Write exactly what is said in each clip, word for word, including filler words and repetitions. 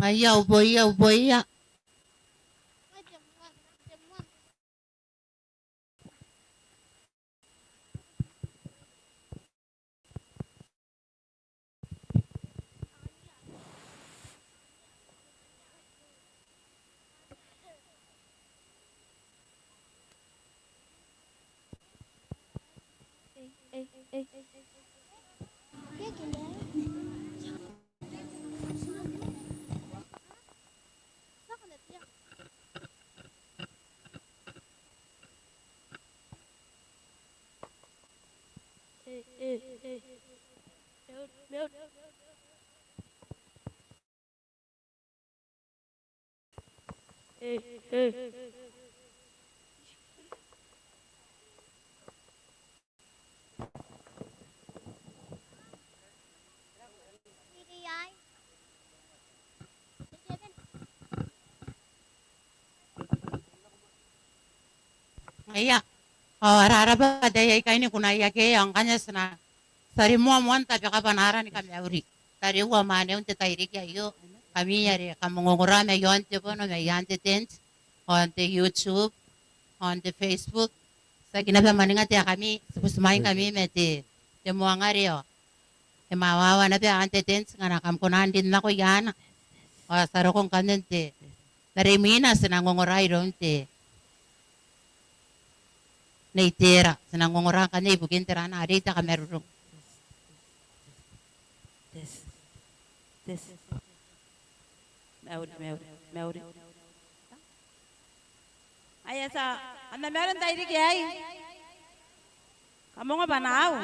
Aia, uboia, uboia. Aia, ao ara, ara bwa te tai ae kaini kunaia ke, ao ngkana ti na, ti a rimoa moan tabeka bwa n ara ni kamauri. Tariu ao mwaneu n te tairiki aio, ngkami are kam ongongora mai aon te bono, mai aon te tent, aon te YouTube, aon te Facebook, Tiaki naba mwaninga te akami, ti butimwaingkami ma te, te moangare ao e mwawawa naba aan te tent ngkana kam kona n rin nako iai. Ao ti a roko ngkanne n te, n are imwina ti nang ongora iroun te, Nei Tera, ti nang ongora ngkanne ibukin te ran arei te kamarurung. Mauri, mauri, mauri. Aia, ti a, kam na mauri n tairiki aei. Kam ongo bwa N na au.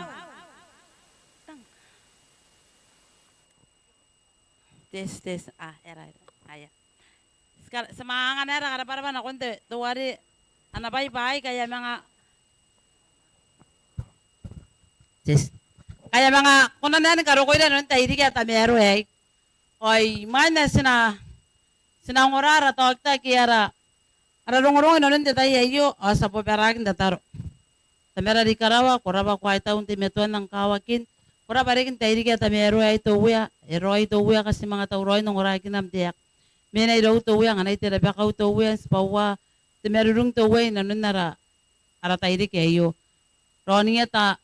Test, test. Ah, era, era. Aia. Ti ka, ti a manga anga naba ara kabwarabwara nakon te, teuare ana bwaibwai ngkai a manga, test, ngkai a manga kona naba ni karokoira inanon tairiki ae tamaroa aei. Ao imwain ae ti na, ti na ongora ara taokita ke ara, ara rongorongo inanon te tai aio, ao ti a bobaraki n tataro. Tamara are i karawa, ko rabwa, ko a tau n teimatoa n nang kawakin. Ko rabwa riki n tairiki ae tamaroa aei te Uea, e raoi te Uea ngkai ti manga tauraoi n ongorakinna am taeka. Mena iroum te Uea, anganai te rabakau te Uea, n tibwaua te marurung te Uea inanon ara, ara tairiki aio. Raoniia ta,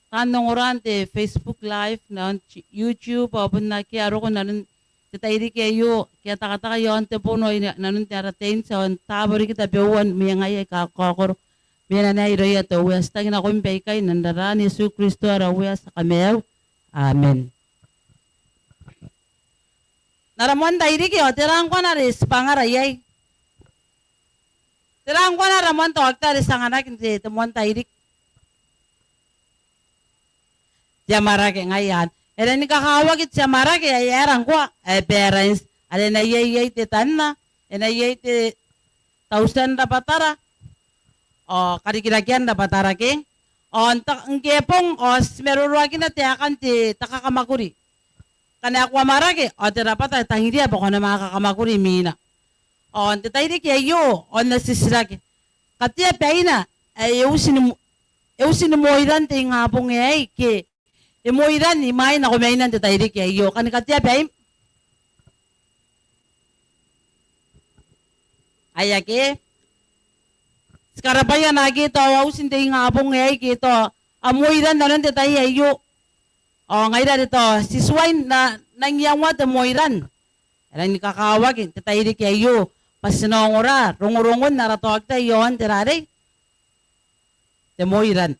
taan ongora n te Facebook Live, n aon YouTube, ao bon akea a roko inanon te tairiki aio, ke a takataka iaon te bono, inanon te ara tent, ao n taabo riki tabeua mwengaia aika kakaokoro. Mena naba irouia te Uea. Ti tangi nakoim baikai, n aran Iesu Kristo ara Uea, ti a kamaiu. Amen. N ara moan tairiki ao tera ngkoa are ti bangara iai? Tera ngkoa ara moan taokita are ti anganaki n te, te moan tairiki? Te amwarake, ngaia anne. E rangi ni kakawaki te amwarake, ae aera ngkoa, ae balance. Are e na iai, iai te tanna, e na iai te tautia n rabwatara, ao karikirakean rabwatara ke. Ao n ta, ngke e bong, ao ti maroroakina taekan te, te kakamwakuri. Ngkana ko amwarake, ao te rabwata e tangiria bwa ko na manga kakamwakuri imwina. Ao n te tairiki aio, ao n na titiraki. Katea baina, ae e uti ni mo, e uti ni moiran te ingabong aei, ke e moiran imwain nako maina n te tairiki aio. Kani katea baim? Aia ke. Ti karabwaia naake tao a uti n te ingabong aei ke tao a moiran inanon te tai aio. Ao ngaira are tao ti tuai n na, nang iangoa te moiran. E rangi ni kakawaki n te tairiki aio bwa ti na ongora rongorongon ara taokita iaon te rarei, te moiran.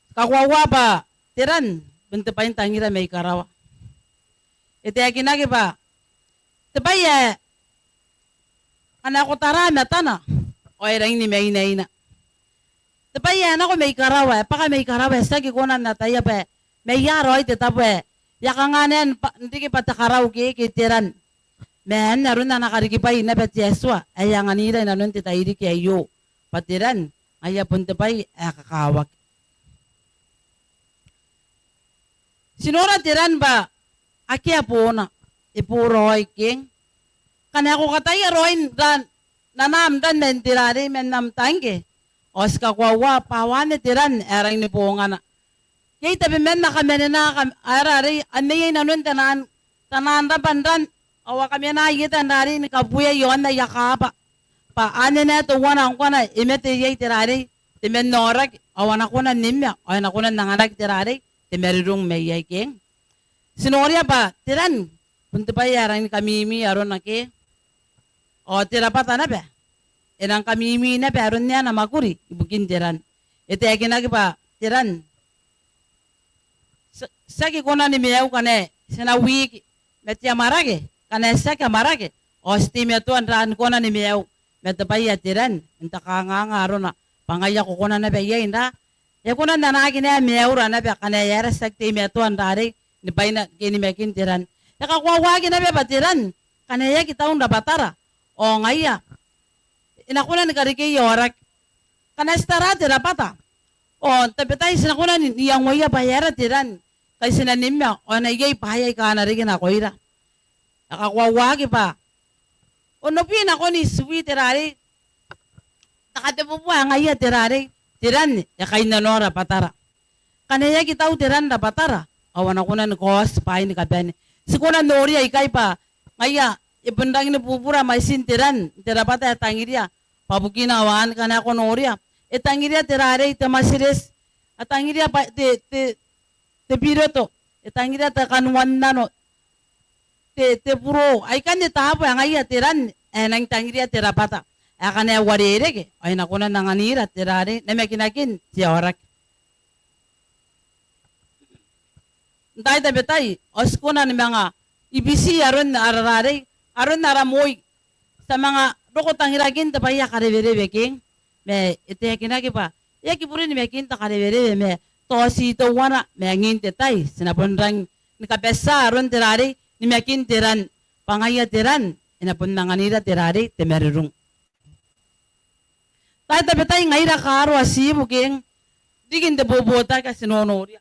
Ti kakoaua bwa te ran bon te bwai n tangira mai karawa. E taekinaki bwa te bwai ae ngkana ko tara matana, ao e rangi ni mainaina. Te bwai ae nako mai karawa, ae bwaka mai karawa, ae tiaki kona n ataia bwa mai ia raoi te tabo ae e a kanga n, n riki bwa te karau ke, ke te ran. Ma anne aron ana karikibwai naba te Atua ae e anganira inanon te tairiki aio, bwa te ran ngaia bon te bwai ae kakawaki. Ti nora te ran bwa akea boona, e bo raoi ke. Ngkana ko kataia raoi n ran, n anam n ran man te rarei, man am tangke, ao ti kakoaua bwa anne te ran ae rangi ni bongana. Iai tabeman aika a manena, aika a rarei, a mena inanon te ran, te ran rabwa n ran, ao a kamena i eta n rarei ni kabuea iaon aia kaaba. Bwa anne naba teuana ngkoa e mate iai te rarei, te man aoraki, ao a na kona n nimma, ao e na kona n anganaki te rarei, te marurung mai iai ke. Ti noria bwa te ran bon te bwai ae rangi ni kamimi arona ke. Ao te rabwata naba e nang kamimi naba aron ana mwakuri ibukin te ran. E taekinaki bwa te ran ti, ti aki kona ni maiu ngkana ti na wiki ma te amwarake. Ngkana ti aki amwarake, ao ti teimatoa n ran kona ni maiu ma te bwai ae te ran, n te kanganga arona bwa ngaia ko kona naba iai n ra, e kona n anaaki naba maiura naba ngkana e aera ti aki teimatoa n rarei ni bwaina ke ni makin te ran. E kakoauaki naba bwa te ran, ngkana e aki tau n rabwatara, ao ngaia e na kona ni karekei aoraki. Ngkana ti tara te rabwata, ao tabetai ti na kona n iangoia bwa e aera te ran, ngkai ti na nimma, ao e na iai bwaai aika a na reke nakoira. E kakoauaki bwa onobwi nakon itibwi te rarei, te katebubua ae ngaia te rarei, te ran e kainnanoa rabwatara. Ngkana e aki tau te ran rabwatara, ao a na kona ni kaoti bwaai ni kabane. Ti kona n noria ikai bwa ngaia e bon rangi ni bubura mwaitin te ran n te rabwata ae tangiria, Bwa bukina ao ngkana ko noria, e tangiria te rarei te matireti, a tangiria bwa te, te, te biroto, e tangiria te kanuannano, te, te buro, aikanne taabo ae ngaia te ran ae e nang tangiria te rabwata. Ae ngkana e uarereke, ao e na kona n anganira te rarei namakinakin te aoraki. N taai tabetai, ao ti kona ni manga ibiti aron ara rarei, aron ara moi. Ti a manga roko tangirakin te bwai ae karewerewe keng. Ma e taekinaki bwa e aki bure nimakin te karewerewe, ma tao ti teuana, ma ngin te tai ti na bon rangi ni kabatia aron te rarei nimakin te ran, bwa ngaia te ran e na bon anganira te rarei te marurung. Taai tabetai ngaira kaaro a tibu keng, riki n te bobotaki ae ti nonoria.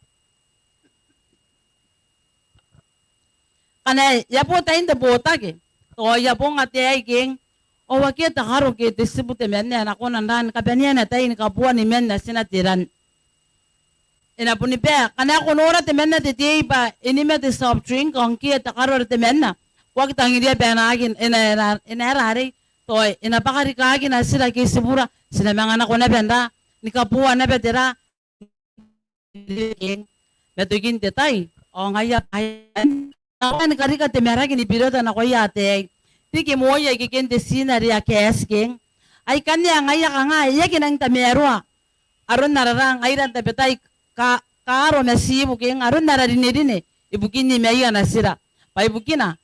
Ngkana e a bo tain te botaki, tao e a bong ataei keng, ao akea te karo ke te tibu temanna ae na kona n ran kabaneana tai ni kabua niman natina te ran. E na boni bae, ngkana ko nora temanna te tei bwa e nima te soft drink, ao ngke te karo are temanna, ko aki tangiria bwa e na aki, e na, e na, e na rarei, tao e na bwaka rikaaki natira ke tibura, ti na manga nako naba n ra, ni kabua naba te ra, ma tokin te tai, ao ngaia, ao ni karika te maraki ni biroto nakoia ataei. Riki moi aike keng te tina are a kaeti keng. Aikanne ae ngaia kanga e aki nang tamaroa aron ara ra ngaira n tabetai ka, kaaro ma tibu keng, aron ara rinerine ibukin nimaia natira. Bwa ibukina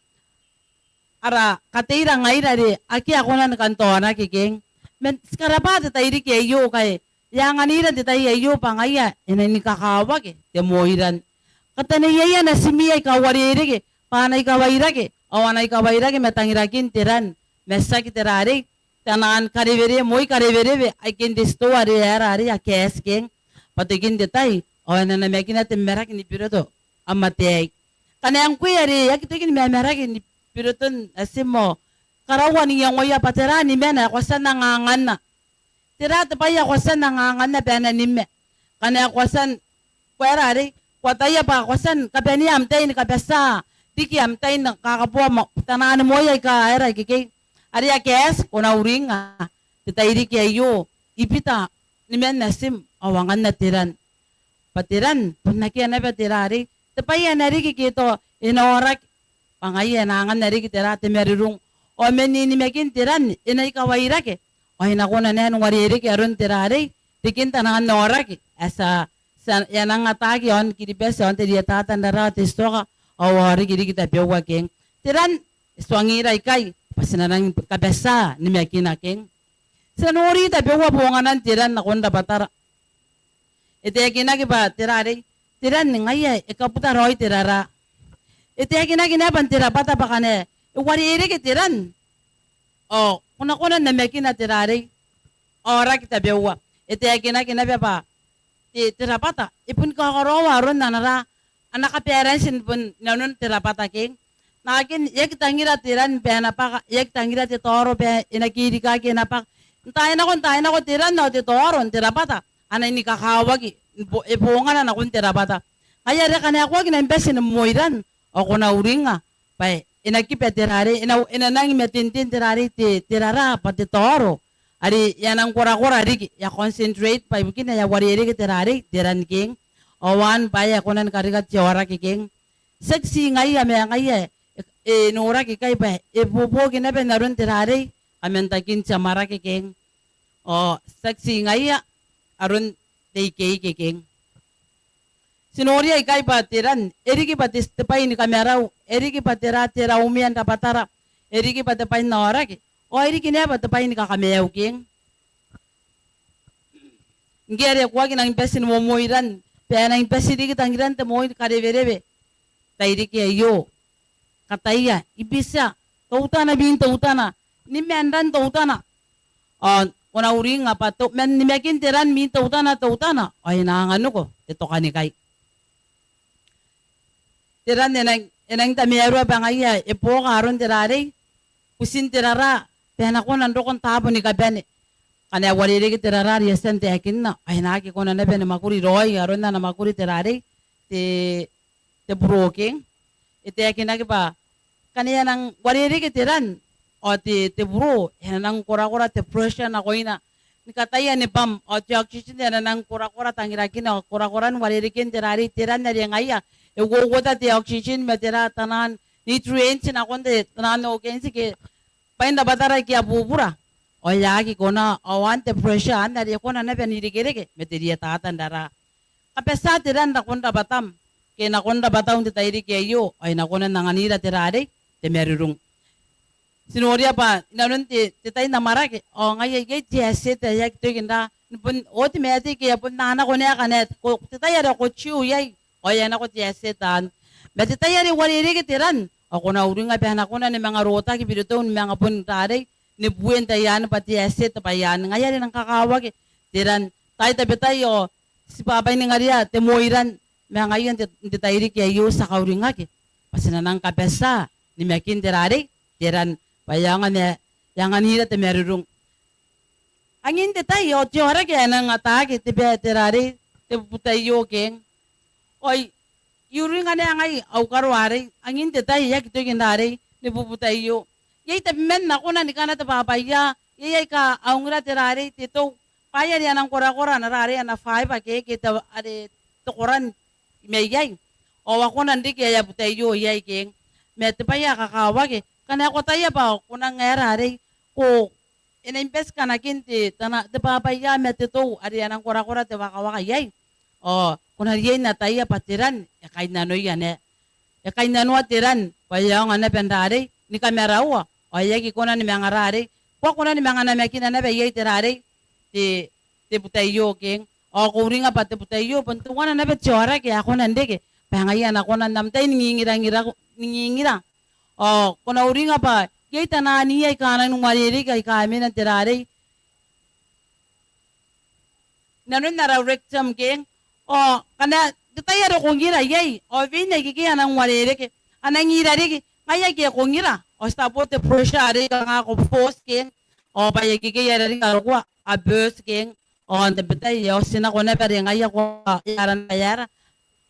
ara kateira ngaira are akea ae kona ni kantaonaki keng. Ma ti karabwa te tairiki aio ngkai e a anganira n te tai aio bwa ngaia e na ni kakawaki te moi ran. Kataneiaia natimi aika uarereke bwa a na ikawairake, ao a na ikawairake ma tangirakin te ran, ma tiaki te rarei, te anaan karewerewe, moi karewerewe aiken te titoa are ae rarei a kaeti keng. Bwa tokin te tai ao e na namakina te maraki ni biroto am ataei. Ngkana e ngkoe are e aki toki ni mamaraki ni biroton natim ao karaua n iangoia bwa tera nimana ae ko a tia n anganganna. Tera te bwai ae ko a tia n anganganna bwa e na nima. Ngkana ko a tia n, ko aera arei, ko ataia bwa ko a tia ni kabanea am tai ni kabatia riki am tai ni kakabua ma, taian moi aika aera ikekei, are a kaeti, ko na uringa te tairiki aio, I bita niman natim ao anganna te ran. Bwa te ran bon akea naba te rarei, te bwai ae na riki ke tao e na aoraki, bwa ngaia e na anganna riki te ra, te marurung. Ao man ninimakin te ran e na ikawairake, ao e na kona n uarereke aron te rarei, reken taian aoraki ae ti a, ti a, e a nang ataaki i aon Kiribati, i aon te rietata n rara ao te titoka, ao a riki riki tabeua keng. Te ran e tuangira ikai bwa ti na nang kabatia nimakina keng. Ti na nori tabeua bonganan te ran nakon rabwatara. E taekinaki bwa te rarei, te ran ngaia e kabuta raoi te rara. E taekinaki naba n te rabwata bwa ngkana e uarereke te ran ao ko na kona n namakina te rarei, aoraki tabeua. E taekinaki naba bwa te, te rabwata e boni kakaraoa aron ana ra, ana kabaranti ni bon nanon te rabwata keng. Naake e aki tangira te ran bwa e na bwaka, e aki tangira te taoro bwa e na kerikaki, e na bwaka. N taai nako, n taai nako te ran ao te taoro n te rabwata a na ni kakawaki, e bo, e bongana nakon te rabwata. Ngaia are ngkana ko aki nang bati ni moi ran ao ko na uringa bwa e na kiba te rarei, e na, e na nangi matenten te rarei, te, te rara bwa te taoro are e a nang korakora riki, e a concentrate bwa ibukina e a uarereke te rarei, te ran keng. Ao anne bwa e a kona ni karika te aoraki keng. Tiaki ti ngaia ma ngaia e, e noraki ikai bwa e boboki naba n aron te rarei, kamantakin te amwarake keng. Ao tiaki ti ngaia aron te ikeike keng. Ti noria ikai bwa te ran e riki bwa te, te bwai ni kamarau, e riki bwa te ra, te ra umea n rabwatara, e riki bwa te bwai n aoraki, ao e riki naba bwa te bwai ni kakamaiu keng. Ngke are ko aki nang bati ni momoi ran bwa e nang bati riki tangiran te moi ni karewerewe. Tairiki aio, kataia, I bitia teutana, mwin teutana, niman ran teutana. Ao ko na uringa bwa teu, man nimakin te ran mwin teutana, teutana ao e na anganiko te tokanikai. Te ran e nang, e nang tamaroa bwa ngaia e buoka aron te rarei, butin te rara, bwa e na kona n roko n taabo ni kabane. Ngkana e uarereke te rara are I a tia n taekinna ao e na aki kona naba ni mwakuri raoi aron ana mwakuri te rarei, te, te buro keng. E taekinaki bwa ngkana e a nang uarereke te ran ao te, te buro, e na nang korakora te pressure nakoina. Ni kataia ni bam, ao te oxygen e na nang korakora tangirakina, ao korakoran uarereken te rarei te ran are ngaia e uouota te oxygen ma tera, taian nutrients nakon te, taian organs ke bwain rabwatara aika a bubura. Ao e aki kona, ao anne te pressure anne are e kona naba n irekereke ma te rietata n raraa. Kabatia te ran nakon rabwatam, ke nakon rabwatau n te tairiki aio, ao e na kona n anganira te rarei, te marurung. Ti noria bwa inanon te, te tai n amwarake, ao ngaia iai te asset ae aki toki n ra, ni bon oti ma te, ke e bon anaa nako n ae kanga, ko, te tai are ko tiu iai, ao e a nako te asset anne. Ma te tai are uarereke te ran, ao ko na uringa bwa e na kona ni manga rotaki birotou ni manga bon rarei, ni buen taian bwa te asset bwa iai. Ngaia are e nang kakawaki te ran, tai tabetai ao ti bwabwainingaria te moi ran, ma ngaia n te, n te tairiki aio ti a kauringaki bwa ti na nang kabatia nimakin te rarei, te ran, bwa e aonga n, e anganira te marurung. Angin te tai ao te aoraki ae e nang ataaki te bwai te rarei, te bubutaio keng. Ao I, I uringa naba ngai au karo arei, angin te tai e aki toki n rarei ni bubutaio. Iai tabeman a kona ni kana te bwabwaia, iai aika a ungira te rarei, te tou, bwaai are a nang korakora ana rarei, ana fibre ke, ke te, are te koran mai iai. Ao a kona n riki aia butaio iai keng. Ma te bwai ae kakawaki, ngkana ko ataia bwa ko nang ae rarei, ko, e na imbati kanakin te, taian, te bwabwaia ma te tou are a nang korakora te wakawaka iai. Ao ko na riai n ataia bwa te ran e kainnanoia naba. E kainnanoa te ran, bwa e aonga naba n rarei ni kamaraua, ao e aki kona ni manga rarei. Ko a kona ni manga namakina naba iai te rarei, te, te butaio keng. Ao ko uringa bwa te butaio bon teuana naba te aoraki ae kona n reke, bwa ngaia a na kona n am tai n ngingirangira, n ngingira. Ao ko na uringa bwa iai taian ii aika a nang uarereke aika a mena n te rarei inanon ara rectum keng. Ao ngkana te tai are ko ngira iai, ao bain aikekei a nang uarereke, a nang ira riki, ngaia aike ko ngira, ao ti tabe te pressure arei kanga ko force keng. Ao bwa aikekei ara riki a roko a burst keng. Ao n tabetai ao ti nako naba are ngaia ko, e aran, e ara,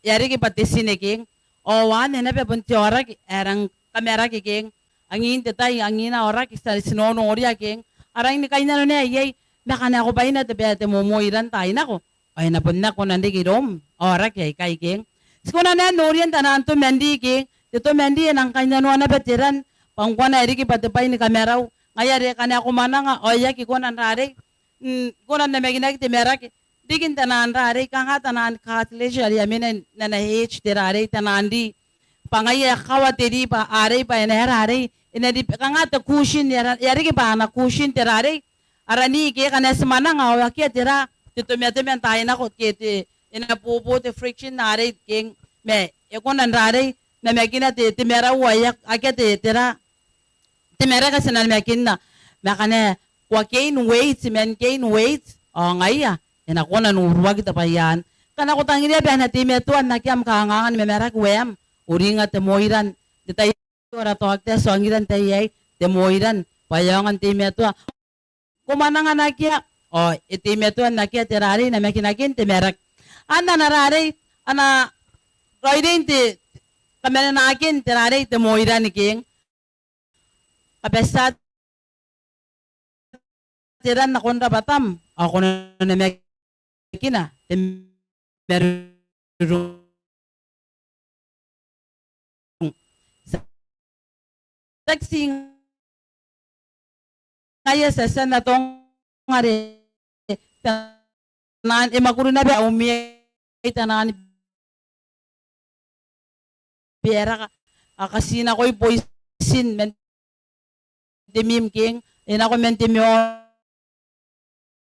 e a riki bwa te tine keng. Ao anne naba bon te aoraki ae rang kamaraki keng. Angin te tai, angina aoraki ti a, ti nonoria keng. A rangi ni kainnano naba iai, ma ngkana ko bwaina te bwai, te momoi ran n taai nako, ao e na bon aki kona n reke iroum aoraki aikai keng. Ti kona naba n noria n taian toman ri keng. Te toman ri e nang kainnanoa naba te ran, bwa ngkoa e riki bwa te bwai ni kamarau. Ngaia are ngkana ko mwananga ao e aki kona n rarei, mm, kona n namakinaki te maraki. Riki n taian rarei, kanga taian cartilage are a mena n ana head te rarei, taian ri. Bwa ngaia e kakawa te ri bwa arei, bwa e na ae rarei, e na ri, kanga te cushion, e a, e a riki bwa ana cushion te rarei. Ara ni ke ngkana ti mwananga ao akea te ra, te tomatoma n taai nako ke te, e na bobo te friction arei keng. Ma e kona n rarei, namakina te, te marau ao e a, akea te, te ra, te maraki ae ti na namakinna. Ma ngkana ko a gain weight, man gain weight, ao ngaia e na kona n uruaki te bwai anne. Ngkana ko tangiria bwa e na teimatoa n akea am kanganga ni mamaraki waem, uringa te moi ran. Te tai ara taokita ti ongira n tai aei, te moi ran, bwa e aonga n teimatoa. Ko mwananga n akea, ao e teimatoa n akea te rarei, namakinakin te maraki. Anne ana rarei, ana raoiroin te, kamanenaakin te rarei, te moi ran keng. Kabatia te ran nakon rabwatam, ao ko na namakina te marurung. Tiaki ti ngaia ti a tia n atonga are taian, e mwakuri naba aomata, taian beeraka, a katinakoi boitin man te mim keng, e nako man te miono.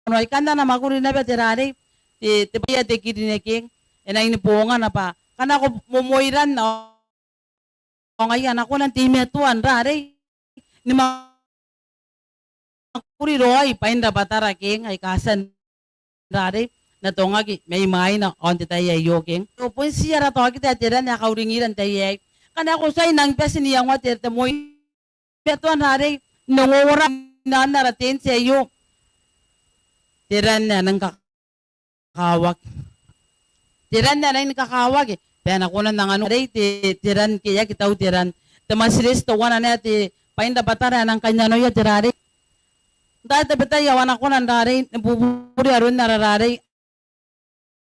Ao ikanne a na mwakuri naba te rarei, te, te bwai ae te kirine keng, e nangi ni bongana bwa ngkana ko momoi ran ao ngaia a na kona n teimatoa n rarei, ni mwakuri raoi bwain rabwatara keng aika a tia n rarei n atongaki mai mwaina ao n te tai aio keng. Ao bon ti ara taokita ae te ran ae kauringira n tai aei. Ngkana ko tuai nang bati n iangoa te, te moi, teimatoa n rarei, n ongongora inanon ara tent aio. Te ran ae nang kakawaki. Te ran ae nang kakawaki, bwa e na kona n anganaki rarei te, te ran ke e aki tau te ran. Te matireti teuana naba ae te bwain rabwatara ae nang kainnanoia te rarei. N taai tabetai ao a na kona n rarei ni bubure aron ara rarei,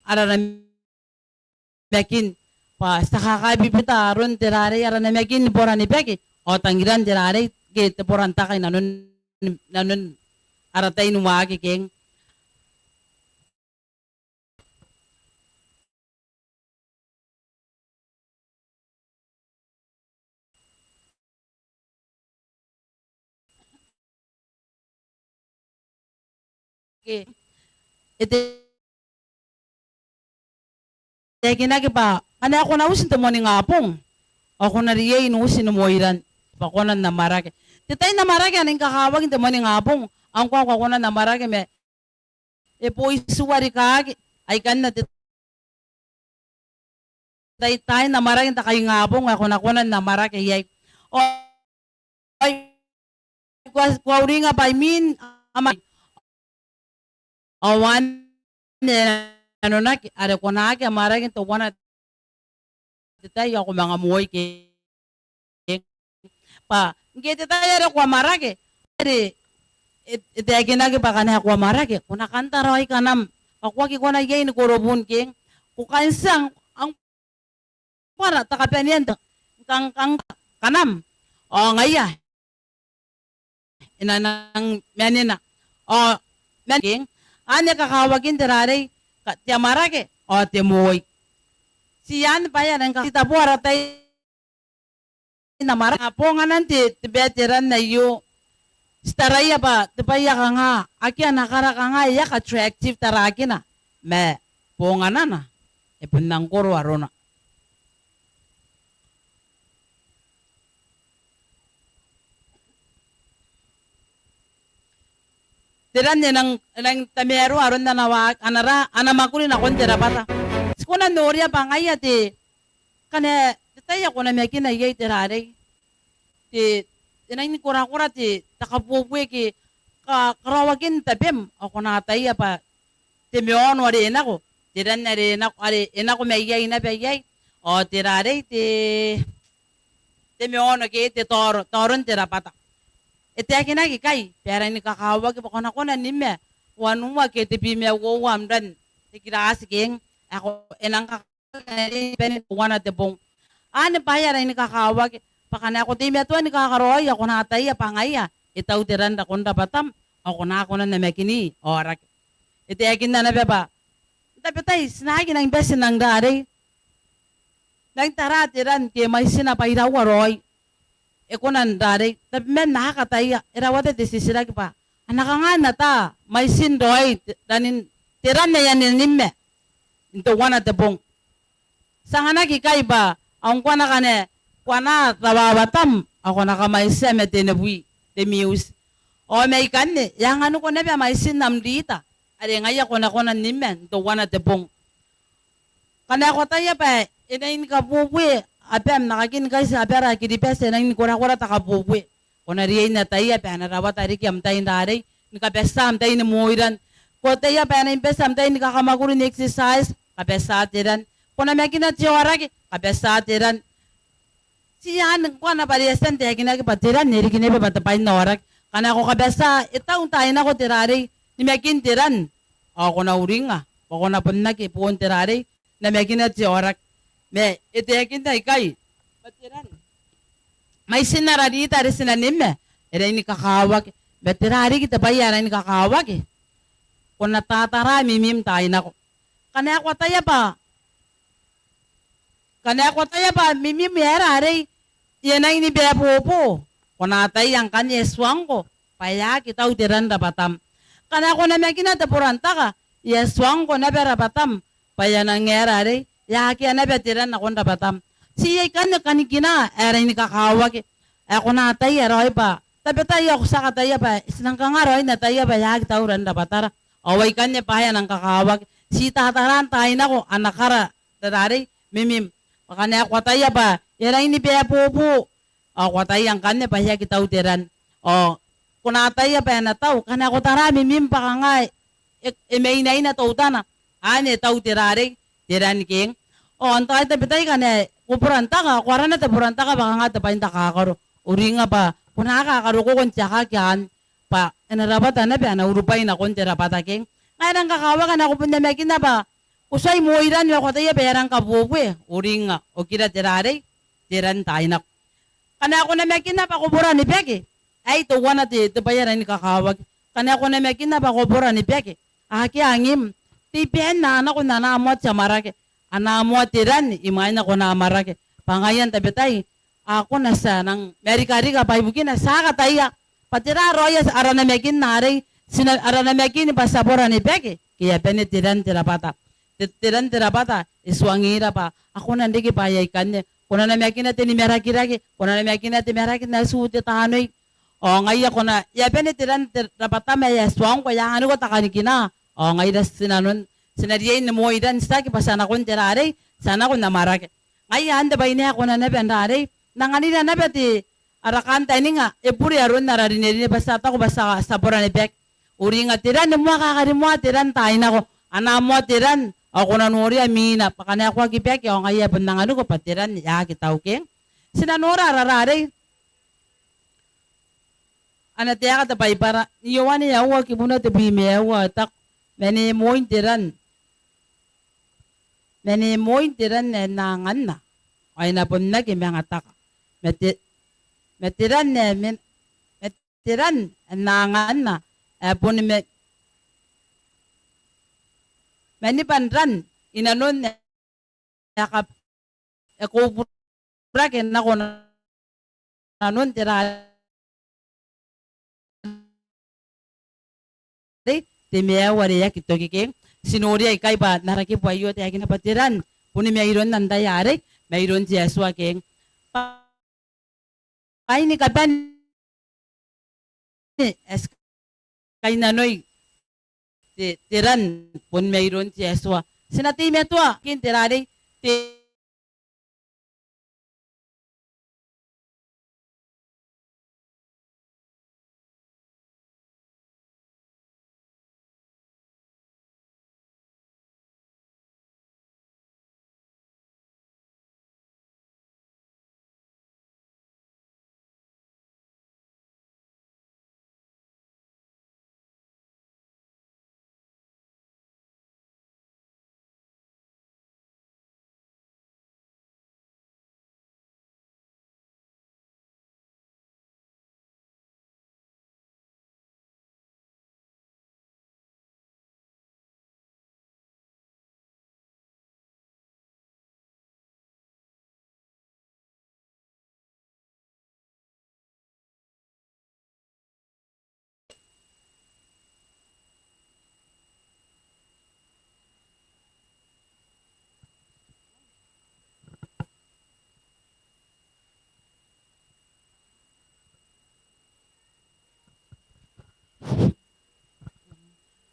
ara namakin, bwa ti a kakaebibita aron te rarei, ara namakin ni bora ni baki ao tangiran te rarei ke te borantaka i nanon, nanon ara tai ni waaki keng. Ke e taekinaki bwa ngkana ko na uti n te moaningabong ao ko na riai n uti ni moiran bwa ko na n amwarake. Te tai n amwarake anne e kakawaki n te moaningabong, ao ngkoa ko a kona n amwarake ma e boi tua rikaaki. Aikanne te tai, taai n amwarake n te kaingabong ae ko na kona n amwarake iai. Ao ai ko a, ko a uringa bwa imwin amwarake ao anne e nanonaki are ko na aki amwarake n teuana te tai ae ko manga moi keng. Bwa ngke te tai are ko amwarake are e, e taekinaki bwa ngkana ko amwarake ko na kan taraoi kanam bwa ko aki kona iai ni koro buun keng. Ko kan tia n, n, n kora te kabanea n te, n kang, kang kanam ao ngaia e na nang manena ao man keng. Anne kakawakin te rarei, ka, te amwarake ao te moi. Ti anne bwa e a nang ka, ti tabo ara tai n amwarake. A, bonganan te, te bwai ae te ran aio, ti taraia bwa te bwai ae kanga akea ana kara, kanga e aki attractive tarakina, ma bonganana e bon nang koro arona. Te ran e nang, e nang tamaroa aron ana wa, ana ra, ana mwakuri nakon te rabwata. Ti kona n noria bwa ngaia te, ngkana te tai ae ko namakina iai te rarei, te, e nang ni korakora te, te kabuebue ke ka, karaoakin tabem ao ko na ataia bwa te maono are e nako, te ran are e nako, are e nako mai iai naba iai, ao te rarei te, te maono ke te taoro, taoron te rabwata. E taekinaki ikai bwa e rangi ni kakawaki bwa ko na kona n nim ma wanua ke tebwi ma uoua am ran te kirati keng, ae ko, e nang ka bane n teuana te bong. Anne bwa e rangi ni kakawaki bwa ngkana ko teimatoa ni kakaraoi ao ko na ataia bwa ngaia e tau te ran nakon rabwatam ao ko na kona n namakini aoraki. E taekinna naba bwa n tabetai ti na aki nang bati n nang rarei, nang tara te ran ke mwaitina bwa iraua raoi e kona n rarei. Tabeman a kataia, e rawata te titiraki bwa a na kanga n ata mwaitin raoi te, ranin te ran ae a na nim ma n teuana te bong. Ti anganaki ikai bwa ngkoa ngkana ko anaa rawawatam ao ko na kamwaitia ma tenibwi te miuti. Ao mai ikanne e anganiko naba mwaitin am rita are ngaia ko na kona n nim ma n teuana te bong. Ngkana ko ataia bwa e nang ni kabuebue abam, n na kakin kaiti abara Kiribati, e nang ni korakora te kabuebue, ko na riai n ataia bwa e na rawata riki am tai n rarei ni kabatia am tai ni moiran. Ko ataia bwa e nang bati am tai ni kakamwakuri n exercise, kabatia te ran. Ko namakina te aoraki, kabatia te ran. Ti anne ngkoa naba are e a tia n taekinaki bwa te ran e riki naba bwa te bwai n aoraki. Ngkana ko kabatia, e tau n taai nako te rarei, nimakin te ran. Ao ko na uringa bwa ko na bon aki boon te rarei, namakina te aoraki. Ma e taekinna ikai bwa te ran, mwaitin ara rita are ti na nim ma e rangi ni kakawaki. Ma tera riki te bwai ae rangi ni kakawaki? Ko na tatara mimim n taai nako. Ngkana ko ataia bwa, ngkana ko ataia bwa mimim e aera arei, e a nang ni baebobo, ko na ataia ngkanne e tuangko bwa e aki tau te ran rabwatam. Ngkana ko namakina te borantaka, e a tuangko naba rabwatam bwa e a nang aera arei, e a akea naba te ran nakon rabwatam. Ti iai ikanne kanikina ae rangi ni kakawaki ae ko na ataia raoi bwa tabetai ao ko tia kataia bwa ti nang kanga raoi n ataia bwa e aki tau ran rabwatara. Ao ai ikanne bwa e a nang kakawaki. Ti tatara n taai nako ana kara n rarei, mimim. Bwa ngkana ko ataia bwa e rangi ni baebobo, ao ko ataia ngkanne bwa e aki tau te ran. Ao ko na ataia bwa e na tau ngkana ko tara mimim bwa kanga e, e mainaina teutana. Anne e tau te rarei, te ran keng. Ao n taai tabetai ngkana ko borantaka, ko arana te borantaka bwa kanga te bwai n takakaro. Uringa bwa ko nako a karokoko n te akake anne bwa e na rabwata naba ana urubwai nakon te rabwata ke. Ngaia e rang kakawaki nako, bon namakinna bwa ko tuai moiran ao ko ataia bwa e rang kabuebue, uringnga okira te raa arei, te ran n taai nako. Ngkana ko namakinna bwa ko bora ni bake, ae teuana te, te bwai ae rangi ni kakawaki. Ngkana ko namakinna bwa ko bora ni bake, akea angim. Tei bwa e na nako n ana moa te amwarake, ana moa te ran imwain ae ko na amwarake. Bwa ngaia n tabetai a kona, ti a nang marikarika bwa ibukina ti a kataia bwa tera raoi ara namakin arei, ti na, ara namakin bwa ti a bora ni bake ke e a bane te ran te rabwata. Te, te ran te rabwata e tuangira bwa a kona n riki bwaai aikanne. Ko na namakina te nimarakirake, ko na namakina te maraki n atu, te tanoi. Ao ngaia ko na, e a bane te ran te rabwata ma e a tuangko, e a anganiko te kanikina. Ao ngaira ti nanon, ti na riai ni moiran, tiaki bwa ti a nakon te raa arei, ti a nako n amwarake. Ngaia anne te bwai ae ko na naba n raa arei, n anganira naba te, ara kantaninga, e bure aron ara rinerine bwa ti a taku bwa ti a, ti a bora ni bake. Uringnga te ran, e moa kakarimoa te ran n taai nako, ana moa te ran, ao ko na noria mwina bwa ngkana ko aki bake ao ngaia e bon anganiko bwa te ran e aki tau ke. Ti na nora ara raa arei, ana taeka te Baibara n Ioane aua kibuna tebwi ma aua, e taku, ma ni moin te ran, ma ni moin te ran ae N na anganna ao e na bon aki manga taka. Ma te, ma te ran ae men, ma te ran ae N na anganna ae boni ma, maniban ran i nanon ae ka, e koburake nako nanon te raa arei, te maiu are e aki toki ke. Ti noria ikai bwa n ara kibu aio e taekinna bwa te ran boni mairoun antai arei, mairoun te Atua ke. Bwa bwai ni kabane ae ti kainnanoi, te, te ran bon mairoun te Atua. Ti na teimatoa ke n te raa arei, te,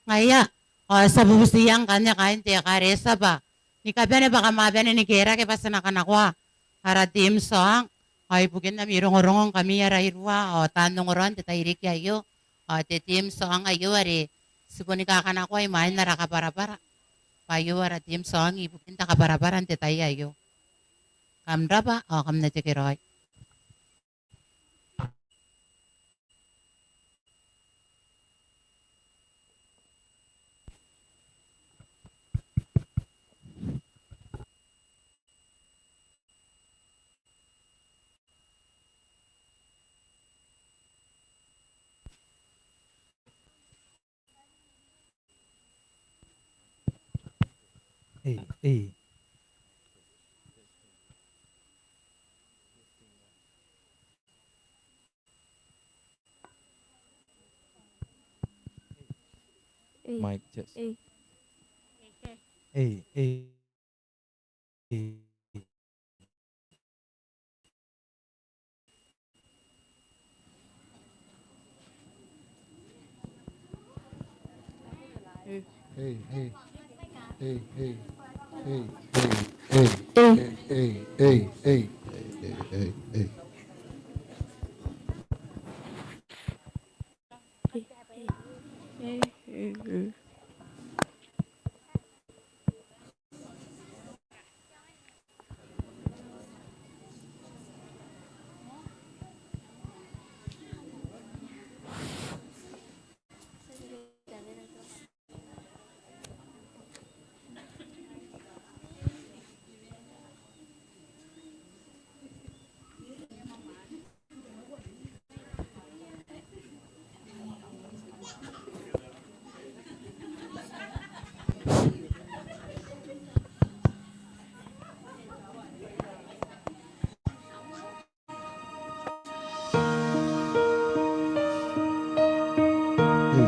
Ngaia, ao ti a bubutiia ngkanne kaain te ekaretia bwa ni kabane bwa kam a bane ni kerake bwa ti na kanakoa ara theme song. Ao ibukin ami rongorongo ngkami ara irua ao taan ongora n te tairiki aio, ao te theme song aio are ti boni kakanakoa imwain ara kabwarabwara. Bwa aio ara theme song ibukin te kabwarabwara n te tai aio. Kam rabwa ao kam na tekeraoi. Ei, ei. Ei. Mic test. Ei. Ei, ei. Ei. I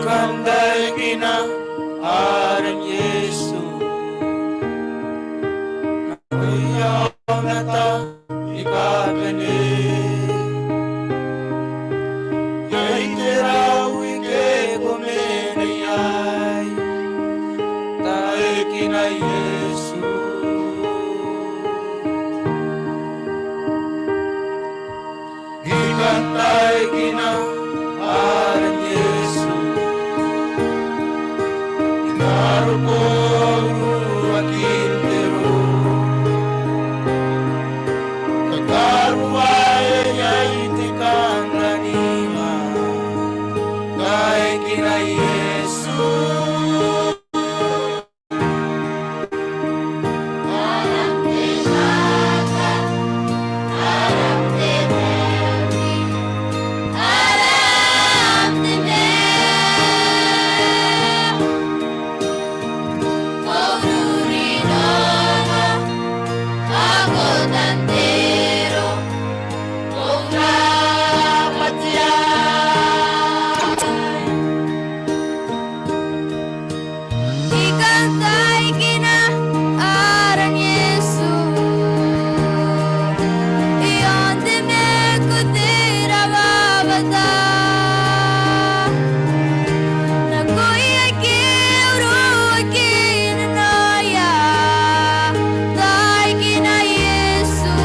kan taekina aran Iesu. Nakoia aomata ni kabane, iai te rau ike ko mena iai, taekina Iesu. I kan taekina aran Iesu. I karokoa uruakin te roo, kakaruaea iai te kantaninga, taekina Iesu. I kan taekina aran Iesu. I onti me ko te rawawata. Nakoia ike uruakin nanoia, taekina Iesu.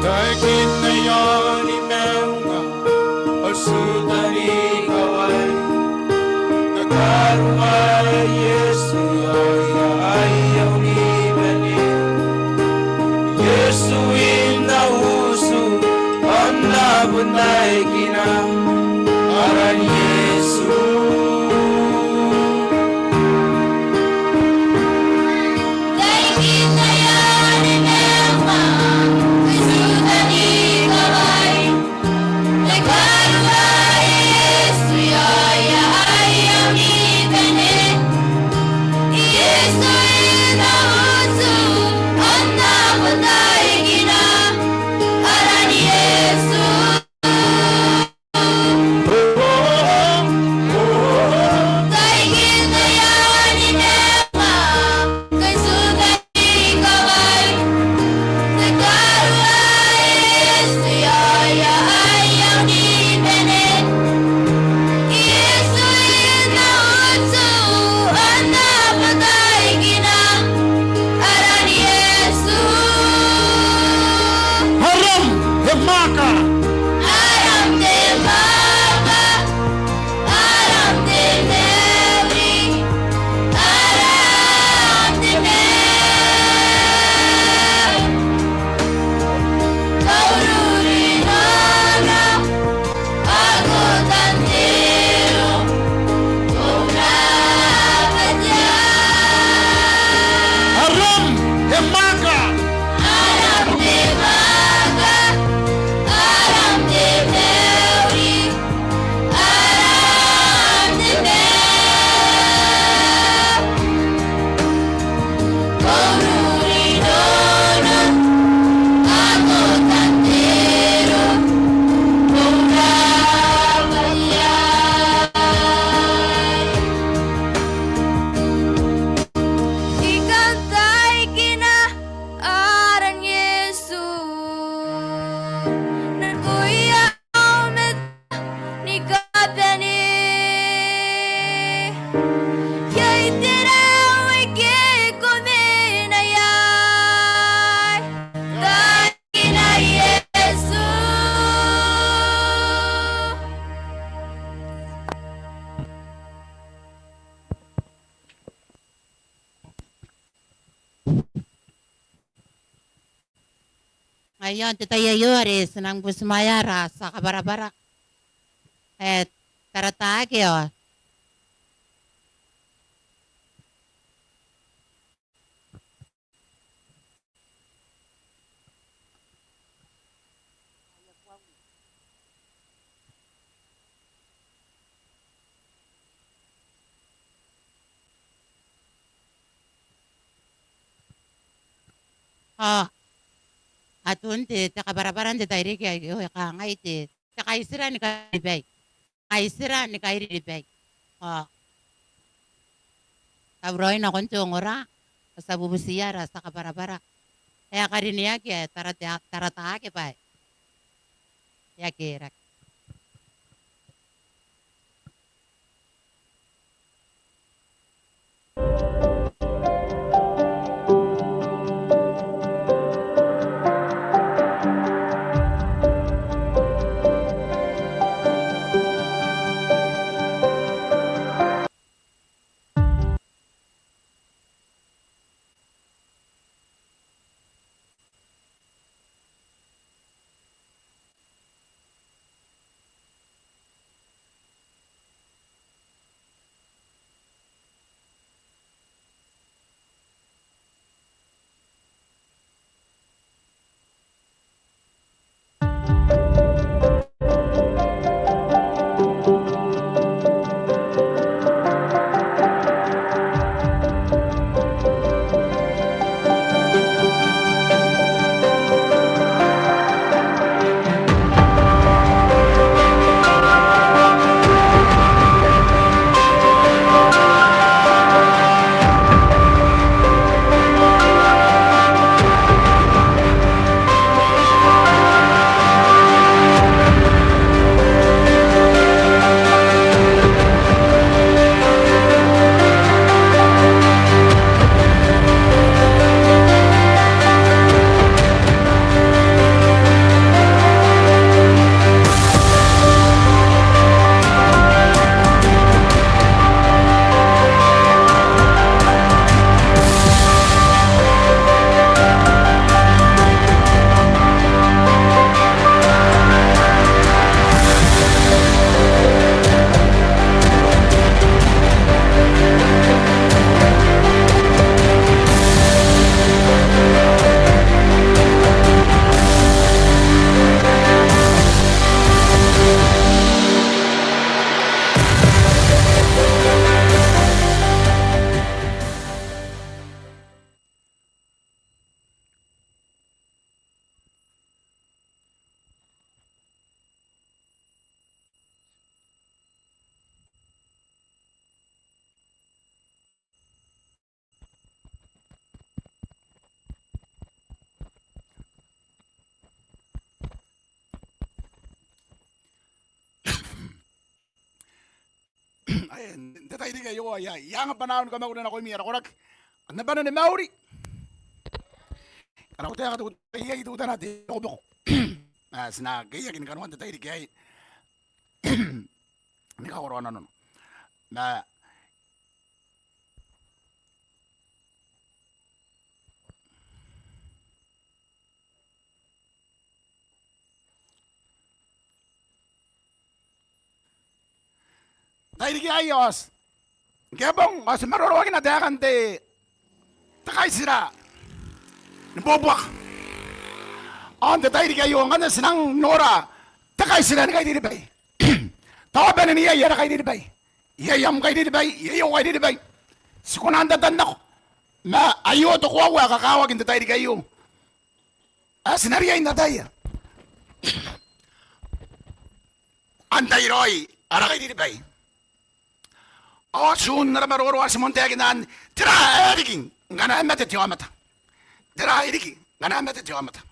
Taekinna i aoni maunga, ao ti uta ni kawai. Kakaruaea Iesu i aoia aia unimwane. Iesu i n au utu, ao N na bon taekina aran Iesu. Aio n te tai aio are ti nang butimwaea ara tia kabwarabwara ae Tarataake ao ao atun te, te kabwarabwara n te tairiki aio e kangai te, te kaitira ni kairiribai. Kaitira ni kairiribai. Ao tauraoi nakon te ongora, ao ti a bubutiia ara tia kabwarabwara ae karineaki ae Tarata, Tarataake bwa e a kerake. Ae n te tairiki aio ao I a, I a anga bwanaau ni kamwakuri nakoimi ara koraki. Kam na bane ni mauri. Ngkana ko taeka te, iai teutana te bokoboko, ma ti na keiaki ni kanoan te tairiki aei ni kakoroa nanona. Ma tairiki aei ao ti, ngke e bong ao ti maroroakina taekan te, te kaitira ni buakaka. Ao n te tairiki aio ngkanne ti nang nora te kaitira ni kairiribai. Tao bane n iai ara kairiribai. Iai am kairiribai, iai au kairiribai. Ti kona n tatan nako. Ma aio te koaua ae kakawaki n te tairiki aio ae ti na riai n ataia. Antai raoi ara kairiribai? Ao ti un n ara maroro ao ti moan taekinna, tera ae riki ngkana e mate te aomata? Tera ae riki ngkana e mate te aomata?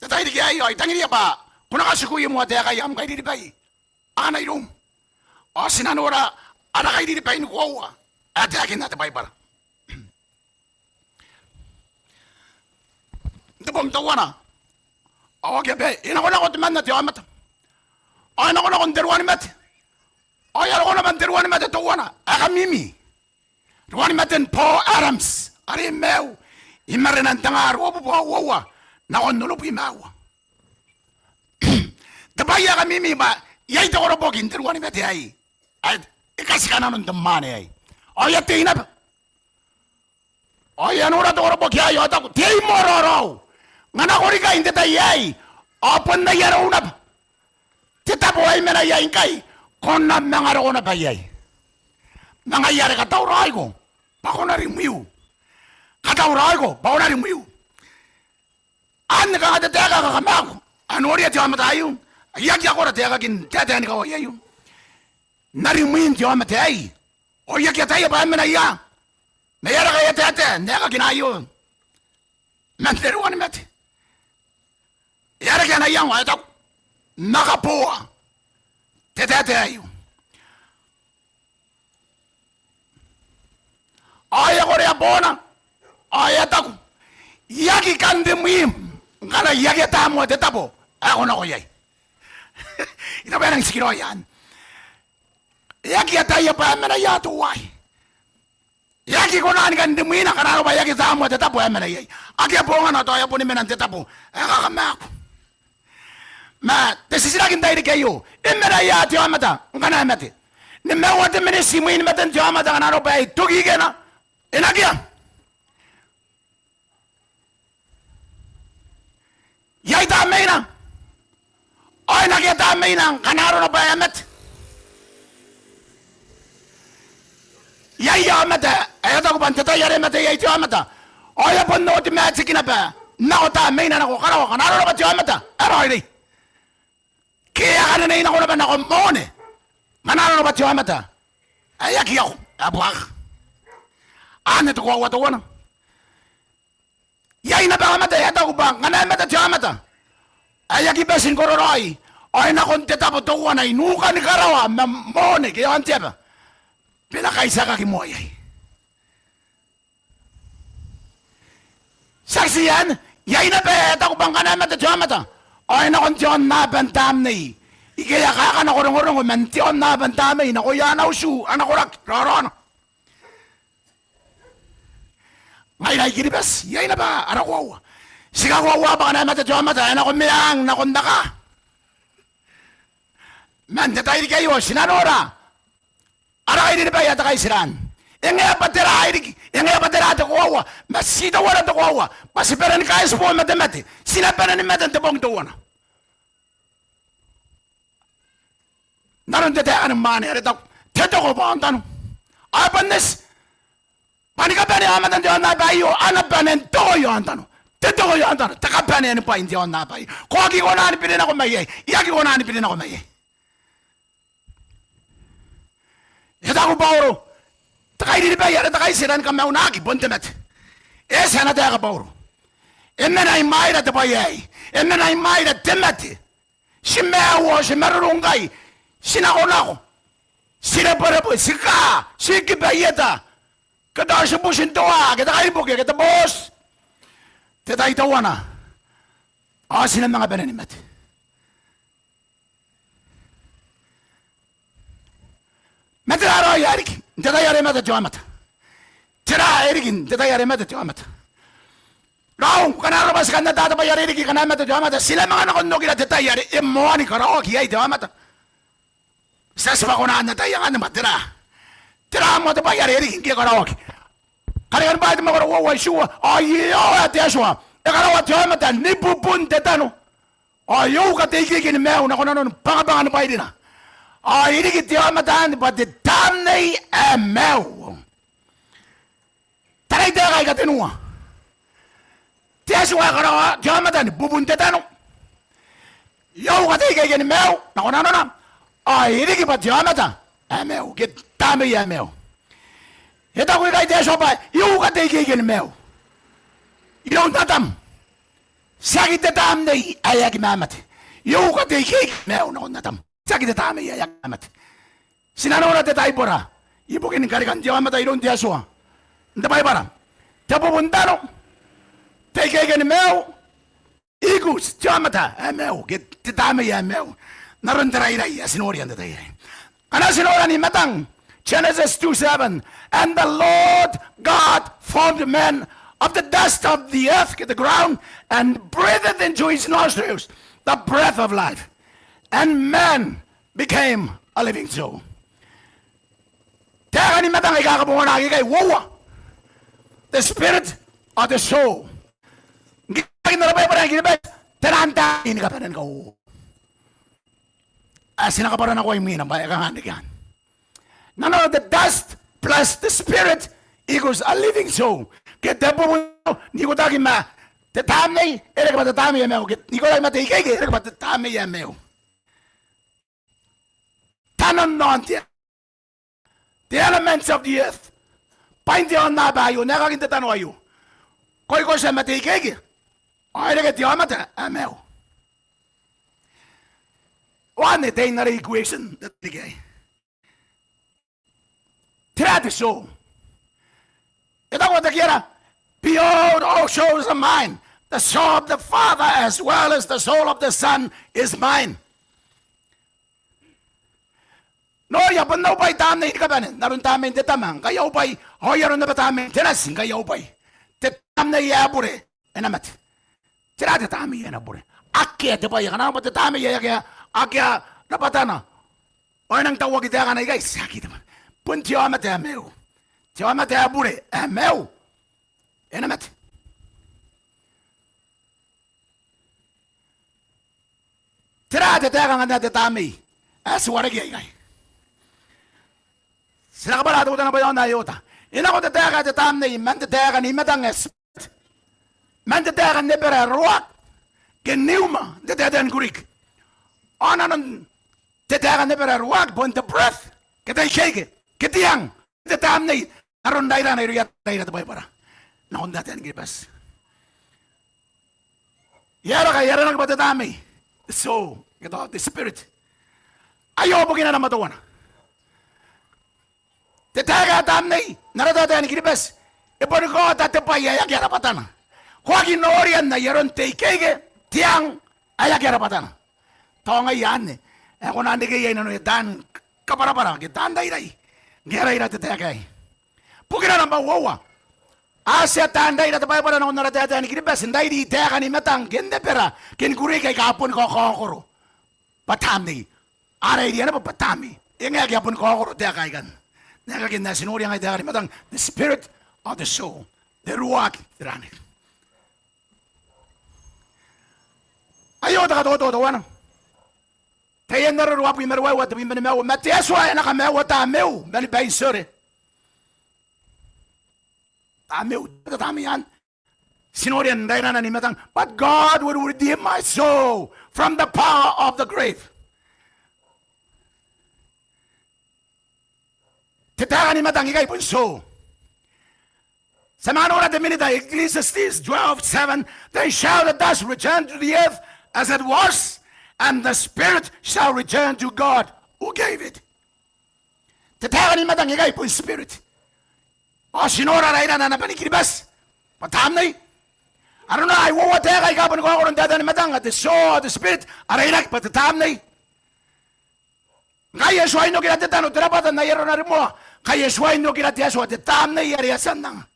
Te tairiki aei ao I tangiria bwa ko na katikui moa taekai am kairiribai. Anne iroum. Ao ti na nora ara kairiribai ni koaua ae taekinna te Baibara. N te bong teuana ao akea bwa e nakonako temanna te aomata ao e nakonako n te ruanimate. Ao e a roko naba n te ruanimate teuana ae kamimi. Ruanimaten Paul Adams, are maiu i marenan tengaa ruabubua uoua nakon onobwi ma aua. Te bwai ae kamimi bwa iai te koroboki n te ruanimate aei ae e katika nanon te mwaane aei. Ao e a tei naba. Ao e a nora te koroboki aei ao e taku, "Tei moa raoraou. Ngkana ko rika n te tai aei ao bon ai arou naba te tabo ae I mena iai ngkai, ko na manga roko naba iai." Ma ngaia are katauraoiko bwa ko na rimwiu. Katauraoiko bwa ko na rimwiu. Anne kanga te taeka ae kakamaaku ae noria te aomata aio. E aki akora taekakin taetae ni kawai aio. N na rimwin te aomata aei. Ao e aki ataia bwa e mena ia. Ma e a raka e a taetae n aekakina aio man te ruanimate. E a reke ana iango ao e taku, "N na kaboa te taetae aio." Ao e a korea boona ao e a taku, "I aki kan rimwim ngkana I aki ata moa te tabo ae ko nako iai." I taku bwa e nang tikiraoi anne. E aki ataia bwa e mena ia teuaei. E aki kona ni kan rimwina ngkana arona bwa e aki ata moa te tabo ae e mena iai. Akea bongana tao e a boni mena n te tabo ae kakamaaku. Ma te titiraki n tairiki aio, e mena ia te aomata ngkana e mate? Nimaua te miniti imwin maten te aomata ngkana arona bwa e toki ikena, e na akea. Iai tamneina ao e na akea tamneina ngkana arona bwa e a mate. Iai aomata ae a taku bwa n te tai are e mate iai te aomata ao e a bon automatic naba nako tamneina nako karawa ngkana arona bwa te aomata ae raoiroi. Ke e a kaneneai nako naba nako moone ngkana arona bwa te aomata ae aki yako, ae buaka. Anne te koaua teuana. Iai naba aomata ae a taku bwa ngkana e mate te aomata ae aki bati ni kororaoi ao e nako n te tabo teuana i nukan karawa ma moone ke aon te aba, bwa e na kaitiakaki moa iai. Tiaki ti anne, iai naba ae a taku bwa ngkana e mate te aomata ao e nako n te aonnaba n tamnei ike e a kaeka nako rongorongo man te aonnaba n tamnei nakoia ana utu, ana koraki, raoraona. Ngaira i Kiribati iai naba ara koaua. Ti kakoaua bwa ngkana e mate te aomata e nako meang, nako n aka. Ma n te tairiki aio ti na nora ara kairiribai ae te kaitiran. E ngae bwa tera ae riki, e ngae bwa tera te koaua, ma ti teuana te koaua bwa ti bane ni kaitibo ma te mate. Ti na bane ni mate n te bong teuana. N aron te taeka ni mwaane are e taku, te toko bwa aon tano. Ao e bon eti bwa ni kabane aomata n te aonnaba aio, a na bane n toko i aon tano. Te toko i aon tano, te kabanea ni bwai n te aonnaba aio. Ko aki kona ni biri nako mai iai, I aki kona ni biri nako mai iai. E taku Bauro, te kairiribai are te kaitira ni kamaunaki bon te mate. E eti ana taeka Bauro. E mena i mwaira te bwai aei. E mena i mwaira te mate. Ti maiu ao ti marurung ngkai. Ti nakonako. Ti rebwerebwe. Ti kaa. Ti kiba i eta. Ke tao ti buti n toa. Ke te kaibuke. Ke te booti. Te tai teuana ao ti na manga bane ni mate. Ma tera raoi ae riki n te tai are e mate te aomata? Tera ae riki n te tai are e mate te aomata? Raou, ngkana arona bwa ti kan ataa te bwai are riki ngkana e mate te aomata, ti na manga nako n okira te tai are e moani karaoaki iai te aomata. Ti a tibwa kona n ataia ngkanne bwa tera, tera moa te bwai are riki ngke e karaoaki. Karikani bwa te mwakoro uoua itiua, ao e ioea te Atua, e karaoa te aomata ni bubun te tano. Ao e uka te ikeike ni maiu nako nanon bwangabwangan bwairina. Ao e riki te aomata anne bwa te tamnei ae maiu. Tarai taeka aika tenua. Te Atua e karaoa te aomata ni bubun te tano. E uka te ikeike ni maiu nako nanona. Ao e riki bwa te aomata ae maiu, ke tamnei ae maiu. E taku ikai te Atua bwa e uka te ikeike ni maiu iroun Atam. Tiaki te tamnei ae aki mamate. E uka te ikeike ni maiu nakon Atam. Tiaki te tamnei ae aki mamate. Ti na nora te taibora ibukin karikan te aomata iroun te Atua n te Baibara. Te bubun tano, te ikeike ni maiu, eagles, te aomata ae maiu, ke te tamnei ae maiu. N aron te rairai ae ti noria n te tai aei. Ngkana ti nora n I-Matang, Genesis two seven. And the Lord God formed man of the dust of the earth, the ground, and breathed into his nostrils the breath of life. And man became a living soul. Taeka ni matang aika kabonganaki ikai uoua. The spirit or the soul. Ngke e waaki n ara Baibara ae Kiribati, taian tamnei ni kabane ni kauoua. Ae ti na kabwaranakoa imwina bwa e kanga n reke anne. Nanona, the dust plus the spirit equals a living soul. Ke te bubun n ikotaki ma te tamnei, e reke bwa te tamnei ae maiu. Ke n ikotaki ma te ikeike, e reke bwa te tamnei ae maiu. Tanan aon te, the elements of the earth. Bwain te aonnaba aio, n aekakin te tano aio. Ko ikotia ma te ikeike, ao e reke te aomata ae maiu. Ao anne te, n are equation n te, te ikeike. Tera te soul? E taku te kiera, behold, all souls are mine. The soul of the Father as well as the soul of the Son is mine. Noria, bon au bwai tamnei ni kabane, n aron tamnein te Tama ngkai au bwai, ao ai aron naba tamnein te Nati ngkai au bwai. Te tamnei ae bure e na mate. Tera te tamnei ae na bure? Akea te bwai ae kangai bwa te tamnei ae akea, akea rabwatana ao e nang tauaki taekana ikai, tiaki te bwai. Bon te aomata ae maiu. Te aomata ae bure ae maiu e na mate. Tera te taeka ngkanne ae te tamnei ae ti warekia ikai? Ti na kabwara teutana bwa e aonga n oota. E nako te taeka ae te tamnei man te taeka n I-Matang ae spirit, man te taeka n Ebera ae ruach, ke pneuma n te taetae ni Greek. Ao nanon te taeka n Ebera ae ruach bon te breath, ke te ikeike, ke te ang, te tamnei, aron rairana irouia taan raira te Baibara nakon taetae ni Kiribati. E aera ngkai e aranaki bwa te tamnei? The soul, ke tao the spirit. Aio bukina namba teuana. Te taeka ae tamnei n ara taetae ni Kiribati e boni kaota te bwai ae akea rabwatana. Ko aki noria n ai aron te ikeike, te ang ae akea rabwatana. Tao ngaia anne ae kona n reke iai nanoia taan kabwarabwara ke taan rairai ngke a raira te taeka aei. Bukina namba uoua. A tia taan raira te Baibara nakon ara taetae ni Kiribati n rairi taeka n I-Matang ke n Ebera ke ni Greek aika a boni kakaokoro bwa tamnei. A rairia naba bwa tamnei. E ngae ngke a boni kaokoro taeka aikai n aekakin ae ti noria ngkai taeka n I-Matang, the spirit or the soul, the ruach, te rane. Aio te katoto teuana. Taian Areru uabwi ma ruaiwa, tebwi ma nimaua. Ma te Atua e na kamaiua tamneiu mani bain tiore. Tamneiu, te tamnei anne ti noria n rairana n I-Matang. But God will redeem my soul from the power of the grave. Te taeka n I-Matang ikai bon soul. Ti a manga nora te Minita, Ecclesiastes twelve seven, then shall the dust return to the earth as it was, and the spirit shall return to God who gave it. Te taeka n I-Matang ikai bon spirit. Ao ti nora rairana naba ni Kiribati bwa tamnei. Arona ae uoua taeka aika boni kaokoro n taetae n I-Matang, te soul, te spirit, a rairaki bwa te tamnei. Ngkai e tuai n okira te tano te rabwata n ai arona rimoa, ngkai e tuai n okira te Atua te tamnei are e a tia n anga.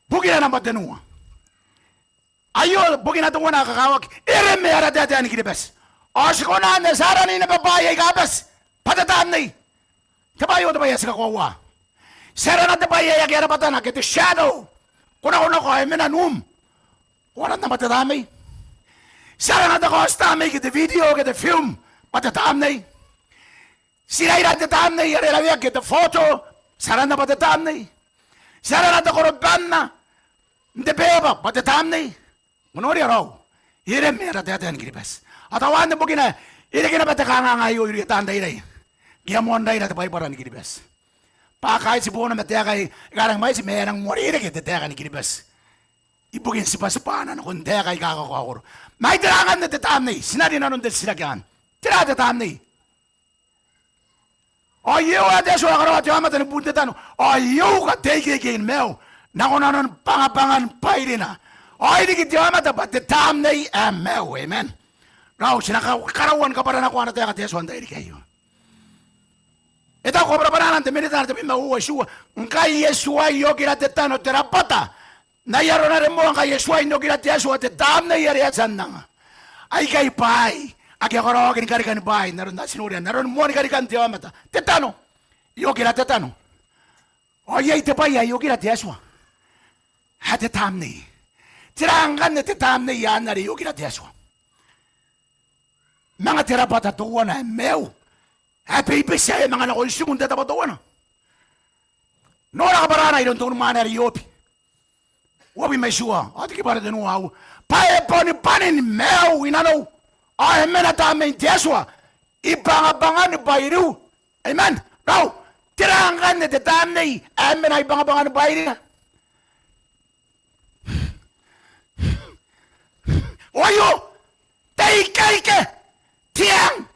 Bukina namba tenua. Aio bukina teuana ae kakawaki. E reme ara taetae ni Kiribati. Ao ti kona n tia arani naba bwaai aika bati bwa te tamnei. Te bwai aio te bwai ae ti kakoaua. Ti arana te bwai ae akea rabwatana ke te shadow. Ko nakonako ao e mena n um. Ko aran naba te tamnei. Ti arana te kaotitamnei ke te video ke te film bwa te tamnei. Ti raira te tamnei are e raweaki ke te photo, ti aran naba te tamnei. Ti arana te korobanna n te beba bwa te tamnei. Ko noria raou, e reme ara taetae ni Kiribati. Ao teuanne bukina e reke naba te kanganga aio irouia taan rairai ngke a moan raira te Baibara ni Kiribati. Bwa a kaitibo naba ma taeka aika a rang mwaiti ma e rang uarereke te taeka ni Kiribati ibukin tibwatibwana nakon taeka aika kakaokoro. Ma ai tera ngkanne te tamnei? Ti na rin nanon te titiraki anne. Tera te tamnei? Ao ieu ae te Atua ae karaoa te aomata ni buun te tano, ao e uka te ikeike ni maiu nako nanon bwangabangan bwairina. Ao e riki te aomata bwa te tamnei ae maiu. Amen. Raou, ti na ka-, karaua ni kabwaranakoa ana taeka te Atua n tairiki aio. E taku Kabwarabwara n te Minita n te bwi ma uoua itiua, ngkai e tuai okira te tano te rabwata n ai aron are moa ngkai e tuai n okira te Atua te Tamnei are e a tia n anga. Aikai bwaai ake a karaoaki ni karikani bwaai n aron ae ti noria n aron moani karikan te aomata. Te tano. E okira te tano. Ao iai te bwai ae e okira te Atua. Ae te Tamnei. Tera ngkanne te Tamnei anne are e okira te Atua? Manga te rabwata teuana ae maiu, ae beibeti ae e manga nako n tiku n te tabo teuana. Nora kabwarana iroun te unimwaane are Iobi. Uabwi ma itiua, ao te kibu are tenua aua. Bwa e boni bwanin maiu i nanou, ao e mena tamnein te Atua i bangabangani bwairiu. Amen. Raou, tera ngkanne te Tamnei ae e mena i bangabangani bwairira? Aio, te ikeike, te ang.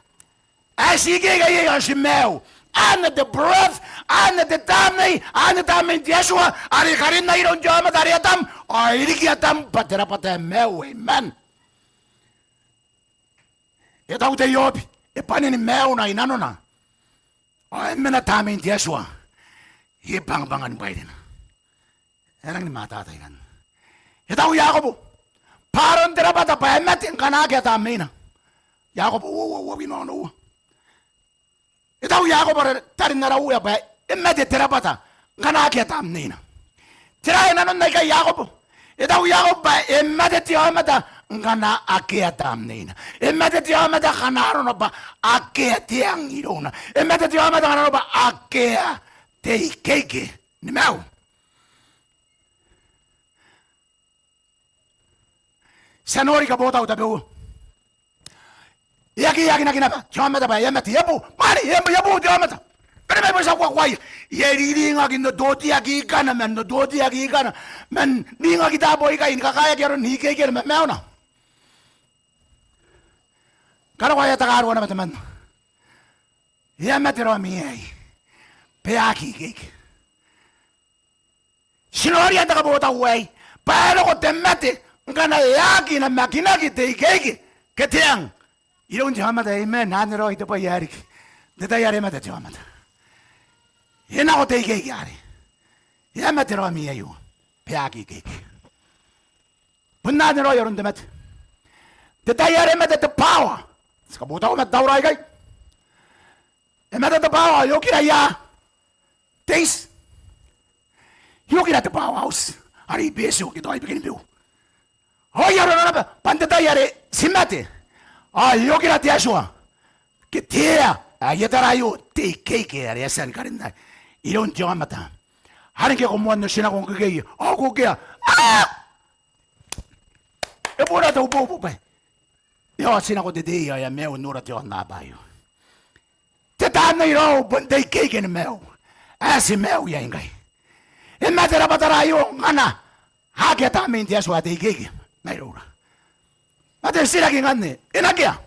Ae ti ikeike iai ao ti maiu. Anne te breath, anne te Tamnei, anne tamnein te Atua are e karinna iroun te aomata are Atam, ao e riki Atam bwa te rabwata ae maiu. Amen. E taku te Iobi, e bwanin maiuna i nanona, ao e mena tamnein te Atua i bangabangani bwairina. E rangi ni matata ikanne. E taku Iakobo bwa aron te rabwata bwa e mate ngkana akea tamneina. Iakobo uoua, uabwi ma onoua. E taku Iakobo are tarin ara Uea bwa e mate te rabwata ngkana akea tamneina. Tera e nanon aikai Iakobo? E taku Iakobo bwa e mate te aomata ngkana akea tamneina. E mate te aomata ngkana arona bwa akea te ang irouna. E mate te aomata ngkana arona bwa akea te ikeike ni maiu. Ti a nori Kabotau tabeua. E aki, e aki akinaki naba te aomata bwa e a mate, e a bo, mwaane, e a bo, e a bo te aomata. Bane mai bwa ti a kuakuaia. E a riringaki n ototiaki ikana, man ototiaki ikana, man ringaki taabo aikai ni kakaeaki aron ikeikena ma maiuna. Ngkana ko a tia n takarua naba temanna, e a mate raomi aei bwa e aki ikeike. Ti noria n te Kabotau aei bwa e roko te mate ngkana e aki namakinaki te ikeike ke te ang iroun te aomata. Amen. Anne raoi te bwai ae riki n te tai are e mate te aomata. E nako te ikeike arei. E a mate raomi aio bwa e aki ikeike. Bon anne raoi aron te mate. N te tai are e mate te bwaawa. Ti kabotau ma te taura aikai. E mate te bwaawa, e okira ia? Te iti. E okira te bwaawa auti are i Betio ke tao i Bikenibeu. Ao ai arona naba bwa n te tai are ti mate, ao e okira te Atua ke te Ea ae i Atara aio te ikeike are e a tia ni karinna iroun te aomata. Are ngke ko moan otinako ngkekei ao ko okea, a! E bora te uboubobwai. E a otinako te tei ao e a maiu n nora te aonnaba aio. Te tamnei raou bon te ikeike ni maiu ae ti maiu iai ngkai. E mate rabwatara aio ngkana akea tamnein te Atua te ikeike mairoura. Ma te titiraki ngkanne, e na akea?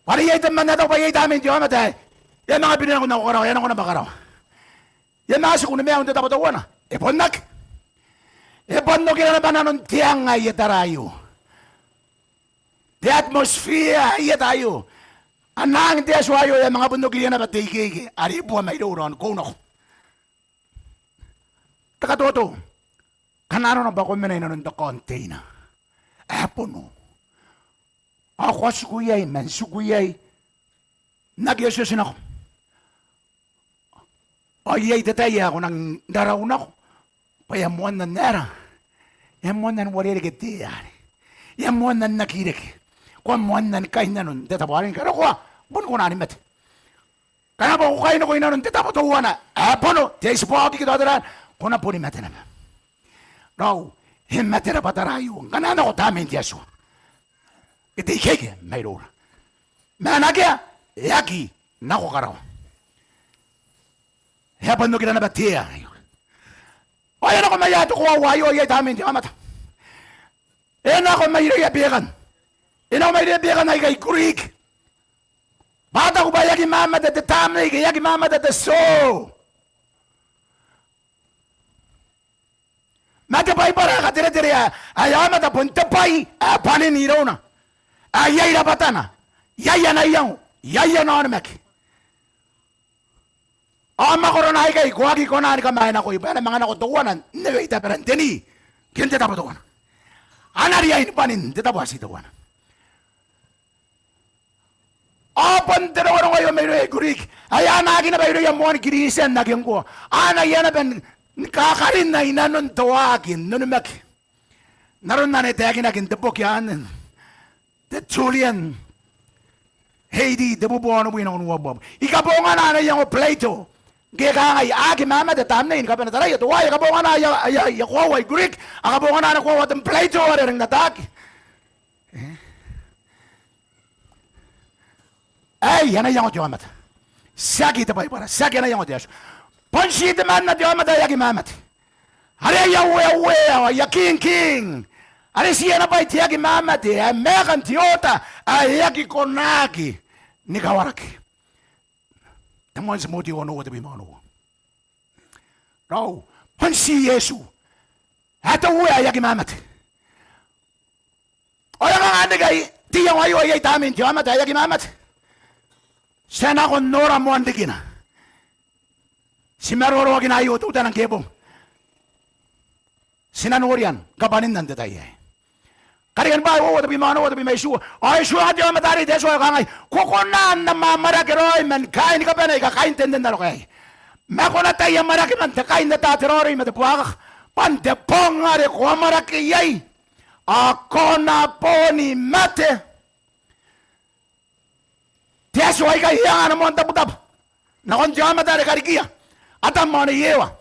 Are iai temanna ae taku bwa iai tamnein te aomata ae e a manga biri nako nako karawa, e a nako naba karawa. E a manga tiku ni maiu n te tabo teuana? E bon aki. E bon okira naba nanon te ang ae i Atara aio. Te atmosphere ae i Atara aio. Ana ang te Atua aio e a manga bon okiria naba te ikeike are e bua mairoura ao ni kou nako. Te katoto, ngkana arona bwa ko mena inanon te kaonteina ae bono ao ko a tiku iai man tiku iai n aki otioti nako. Ao iai te tai ae ko nang rarau nako bwa e a moanna n aera? E a moanna n uarereke te ea arei. E a moanna n aki reke. Ko a moanna ni kai nanon te tabo arei ngkai ko a boni kona ni mate. Ngkana bwa ko kai nako inanon te tabo teuana ae bono, te aitibwaoki ke tao tera, ko na boni mate naba. Raou, e mate rabwatara aio ngkana e nako tamnein te Atua ke te ikeike mairoura. Ma e na akea? E aki nako karawa. E a bon okira naba te ea aio. Ao e nako mai ia te koaua aio, iai tamnein te aomata? E nako mairouia bekan. E nako mairouia bekan aika i Greek. Bwa a taku bwa e aki mamate te tamnei ke e aki mamate te soul. Ma te Baibara e katereterea ae aomata bon te bwai ae bwanin irouna, ae iai rabwatana, iai ana iango, iai ana onimaki. Ao mwakorona aikai ko aki kona ni kamaenakoi, bwa e na manga nako teuana n ewe itabaran teni ke n te tabo teuana. A na riai ni bwanin te tabo ae ti teuana. Ao bon te rongorongo aio mairouia I-Kuriki ae a na aki naba irouia moan Kiritian ake ngkoa. A na ia naba ni kakarinna i nanon te waaki n onimaki. N aron ane taekinaki n te boki anne, Tertullian, A D tebubua onobwi nakon uabubua. I kabongana ana iango Plato ngke e kangai, a aki mamate tamnei ni kabane. Taraia, teuaei e kabongana aia, aia, aia koaua I-Kuriki, a kabongana ana koaua Plato are e rangi n ataaki. E? Aei ana iango te aomata. Tiaki te Baibara, tiaki ana iango te Atua. Bon ti temanna te aomata ae aki mamate. Are aia Uea, aia King, King. Are ti ana bwai te aki mamate, ae maakan te oota ae aki konaki ni kawaraki. Te moan Timote onoua tebwi ma onoua. Raou, bon ti Iesu ae te Uea ae aki mamate. Ao e a kanga n reke te iango aio iai tamnein te aomata ae aki mamate? Ti a nako n nora moan rikina. Ti maroroakina aio teutana ngke bong. Ti na noria ni kabwaninna n te tai aei. Karikani bwa uoua tebwi ma onoua, tebwi ma itiua. Ao e tuanga te aomata arei te Atua ao e kangai, ko kona n amwamwarake raoi man kaain kabane aika kain te nne n aroka aei. Ma ko na tai amwarake man te kai n ata, te raoiroi ma te buakaka. Bwa n te bong are ko amwarake iai ao ko na boni mate. Te Atua aikai e anga ana moan tabutabu nakon te aomata are karikiia, Atama ao Nei Ewa.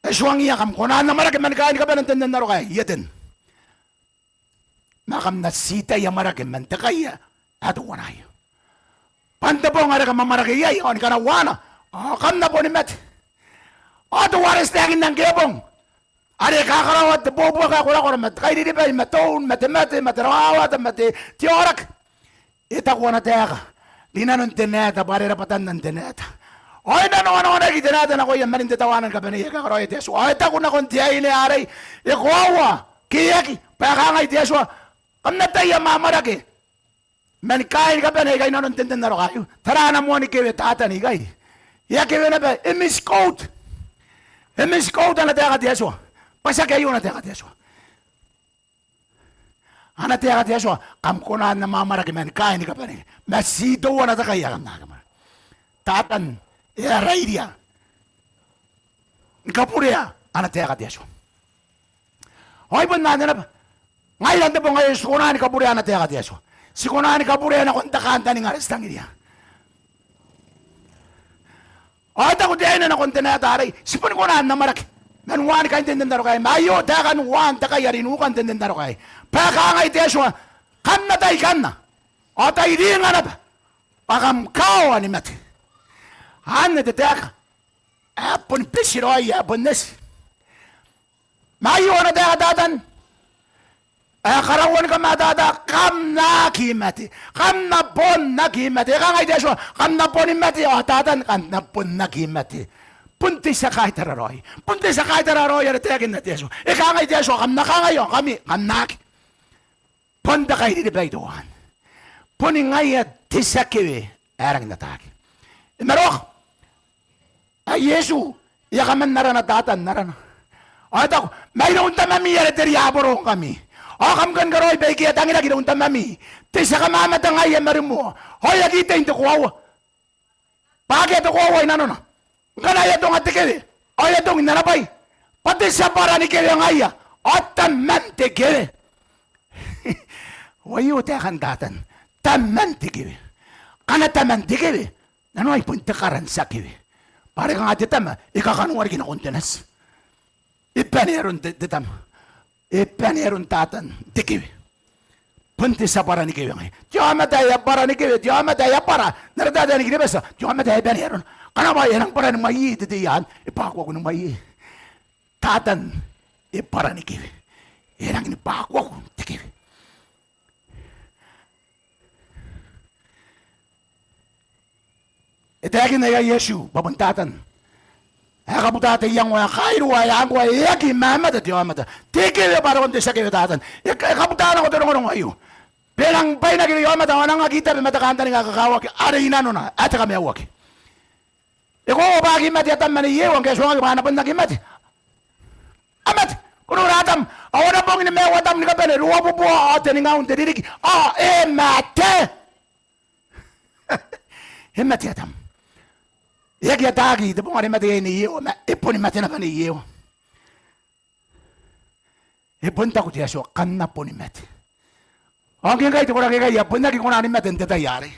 E tuangiia, kam kona n amwarake man kaain kabane n te nne n aroka aei, i Eten. Ma kam na ti tai amwarake man te kai ae teuana aio. Bwa n te bong are kam amwarake iai ao ni kanawana ao kam na boni mate. Ao teuare ti taekinna ngke bong are e kakaraoa te buabuaka ae korakora ma te kairiribai ma te un ma te mate ma te rawawata ma te, te aoraki. E taku ana taeka rinanon Tenaeta, bwa are e rabwatana n Tenaeta. Ao e nanoananoanaki Tenaeta nakoia manin te tawana ni kabaneia ae kakaraoia te Atua. Ao e taku nakon te aine arei, e koaua ke e aki, bwa e kangai te Atua, kam na tai amwamwarake man kaain kabane aika i nanon te nne n aroka aio. Tara ana moan kewe Tatan ikai. E a kewe naba, e misquote. E misquote ana taeka te Atua. Bwa tiaki aio ana taeka te Atua. Ana taeka te Atua, kam kona n amwamwarake man kaain kabane. Ma ti teuana te kai ae kam na aki amwarake. Tatan e a rairia ni kaburea ana taeka te Atua. Ao ai bon anne naba ngaira n te bong aei, ti kona ni kaburea ana taeka te Atua. Ti kona ni kaburea nakon te kantaninga are ti tangiria. Ao e taku te aine nakon Tenaeta arei, ti boni kona n amwarake man waan kain te nne n aroka aei. Ma aio taekan waan te kai are i nukan te nne n aroka aei. Bwa e kangai te Atua, kam na tai kanna ao tai ringa naba, ao kam kaoa ni mate. Anne te taeka ae boni biti raoi, ae bon eti. Ma aio ana taeka Tatan ae karauan kamatata, kam na aki mate. Kam na bon aki mate. E kangai te Atua, kam na boni mate, ao Tatan, kam na bon aki mate. Bon te tia kaitara raoi. Bon te tia kaitara raoi are taekinna te Atua. E kangai te Atua, kam na kangai, ao ngkami kam na aki. Bon te kairiribai teuanne. Boni ngaia te tia kewe ae rangi n ataaki. E maroaka. Ae Iesu e a kaman arana Tatan n arana. Ao e taku, mairoun Tamami are te riaboro ngkami. Ao kam kani karaoi baike a tangiraki iroun Tamami. Te tia kamamate ngaia ma rimoa. Ao e aki tei n te koaua. Bwa akea te koaua i nanona. Ngkana e atonga te kewe ao e atongi n ana bwai, bwa te tia bwara ni kewe ngaia, ao taman te kewe. Ao aio taekan Tatan, taman te kewe. Ngkana taman te kewe, nanoai bon te kara n tia kewe. Bwa are kanga te tama e kakanoa riki nakon te nati. E bane aron te, te tama. E bane aron Tatan te kewe. Bon te tia bwara ni kewe ngaia. Te aomata ae a bwara ni kewe, te aomata ae a bwara n ara taetae ni Kiribati, te aomata ae bane arona. Ngkana bwa e a nang bwara ni mwaie te tei anne, e bwakuaku ni mwaie. Tatan e bwara ni kewe. E rangi ni bwakuaku te kewe. E taekinna ikai Iesu bwa bon Tatan ae kabuta te iango ae kairua ae ngkoa, e aki mamata te aomata. Te kewe bwa are bon te tia kewe Tatan. E, e kabuta nako te rongorongo aio bwa e nang bwainaki irouia aomata ao a nang aki tabe ma te kantaninga ae kakawaki are i nanona ae te kamaiuaki. E koaua bwa aki mate Atam ma Nei Ewa ngke e tuangaki bwa a na bon aki mate. A mate. Ko nora Atam, ao ana bong ni maiu Atam ni kabane ruabubua ao teningaun te ririki ao e mate. E mate Atam. E aki ataaki te bong are e mate iai Nei Ewa, ma e boni mate naba Nei Ewa. E bon taku te Atua, kam na boni mate. Ao ngke ngkai te koraki aikai a bon aki kona ni mate n te tai arei,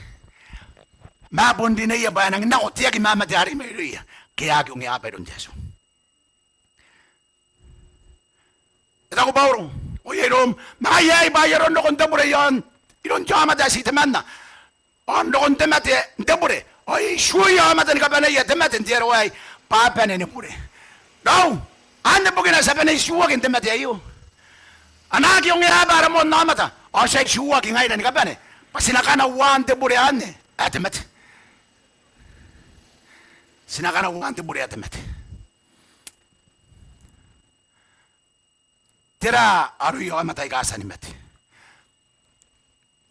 ma a bon rineia bwa e nangi nako te aki mamate arei mairouia ke a aki ongeaba iroun te Atua. E taku Bauro, oia iroum, ma ngaia aei bwa ai aron rokon te bure i aon, iroun te aomata ae ti temanna. Ao n rokon te mate n te bure, ao e itiuia aomata ni kabaneia te mate n te aro aei, bwa a bane ni bure. Raou, anne bukina ti a bane itiuaki n te mate aio. A na aki ongeaba ara moan aomata, ao ti a itiuaki ngaira ni kabane, bwa ti na kana uaan te bure anne ae te mate. Ti na kana uaan te bure ae te mate. Tera aroia aomata aika a tia ni mate?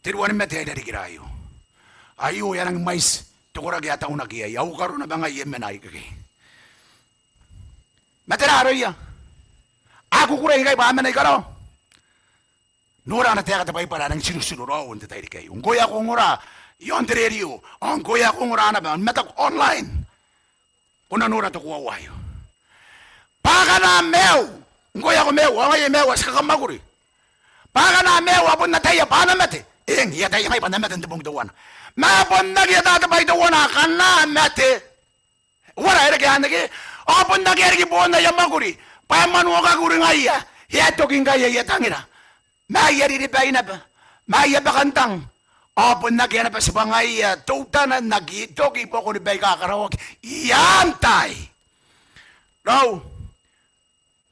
Te ruanimate ae i rarikira aio. Aio e a nangi mwaiti te koraki ae taunaki iai, au karo naba ngai e mena ikekei. Ma tera aroia? A kukurei ngkai bwa a mena i karawa? Nora ana taeka te Baibara ae nangi tirotiro raou n te tairiki aio. Ngkoe ae ko ongora i aon te rerio, ao ngkoe ae ko ongora naba ni mataku online, ko na nora te koaua aio. Bwa akana maiu, ngkoe ae ko maiu, ao ngaia e maiu ae ti kakamwakuri. Bwa akana maiu a bon ataia bwa a na mate. Eng, e ataia ngai bwa N na mate n te bong teuana. Ma a bon aki ata te bwai teuana akana mate. Uara e reke anne ke? Ao bon akea riki boon aia mwakuri, bwa e mwanuokaki uringaia. E a toki ngkai aia tangira, ma aia riribai naba, ma aia bakantang. Ao bon akea naba tibwangaia teutana n aki toki i buakoni baika karaoaki i aan taai. Raou,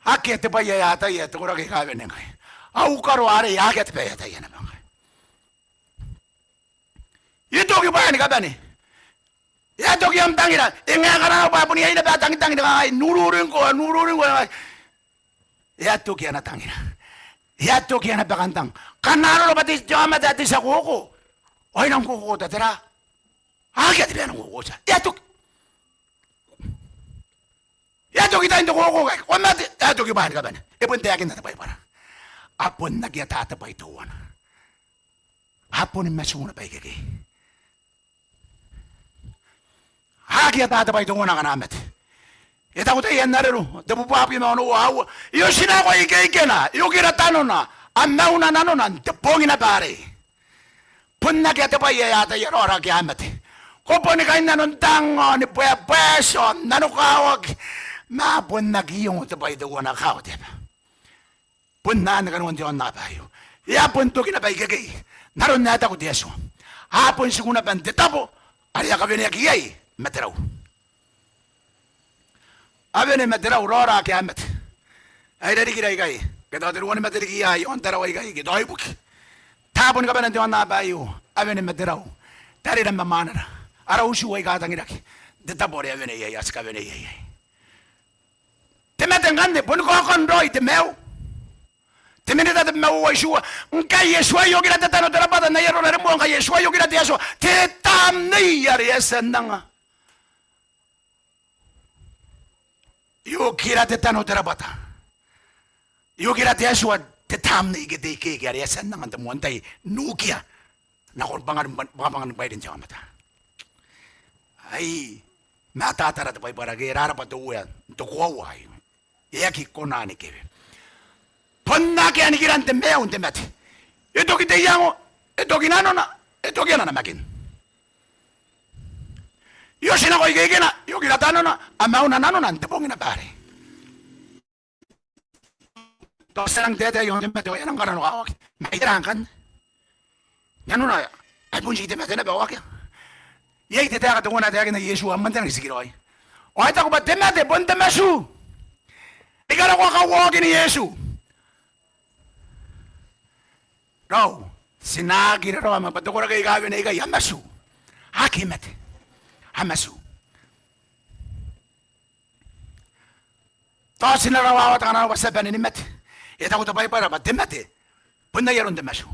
akea te bwai ae a ataia te koraki aika a wene ngkai. Au karo arei, akea te bwai ae a ataia naba ngkai. E toki bwaai ni kabane. E a toki am tangira. E ngae ngkana bwa bon iai naba tangitang ni kangai, n ururi ngkoa, n ururi ngkoa. E a toki ana tangira. E a toki ana bakantang. Kanga arona bwa te, te aomata ae te tia koko, ao e nang kokota tera? Akea te bwai ae e nang kokota. E a toki. E a toki tain te koko ngkai. Ko mate, e a toki bwaai ni kabane. E bon taekinna te Baibara. A bon aki ata te bwai teuana. A boni matu naba ikekei. A aki ata te bwai teuana akana mate. E taku taian Areru, te bubua abwi ma onoua, aua. E oti nako ikeikena, e okira tanona, a mauna nanona n te bong naba arei. Bon akea te bwai ae a ataia raora ake a mate. Ko boni kainnano n tang ao ni bwebweti ao n nanokawaki, ma a bon aki iango te bwai teuana, kaotia naba. Bon anne kanoan te aonnaba aio. E a bon toki naba ikekei n aron ae taku te Atua. A bon tiku naba n te tabo are a kaweneaki iai ma te rau. A wene ma te rau raora ake a mate ae i rarikira ikai, ke tao te ruanimate riki i aon Tarawa ikai, ke tao i buki. Tabon kabanean te aonnaba aio, a wene ma te rau, tarira ma mwanera, ara utu aika tangiraki n te tabo are a wene iai, ae ti kawenea iai. Te mate ngkanne boni kaokan raoi te maiu. Te Minita tebwi ma uoua itiua, ngkai e tuai okira te tano te rabwata n ai arona are moa, ngkai e tuai okira te Atua te Tamnei are e a tia n anga. E okira te tano te rabwata. E okira te Atua te Tamnei ke te Ikeike are e a tia n anga n te moan tai n ukia nakon bwangan, bwangabwangan bairen te aomata. Ai matatara te Baibara ke e rarabwa te Uea n te koaua aio. E aki kona ni kewe. Bon akea nikiran te maiu n te mate. E toki te iango, e toki nanona, e toki ana namakin. E oti nako ikeikena, e okira tanona, a mauna nanona n te bong naba arei. Tao ti a nang taetae i aon te mate ao e a nang kananokawaki. Ma e rang kan nanona, ai bon ti te mate naba ao akea. Iai te taeka teuana ae taekinna Iesu, a mwaiti nang tikiraoi. Ao e taku bwa te mate bon te matu. E karokoa kauaokin Iesu. Raou, ti na aki raraoma bwa te koraki aika a wene ikai a matu. A aki mate. A matu. Tao ti na rawawata ngkana arona bwa ti a bane ni mate. E taku te Baibara bwa te mate bon ai aron te matu.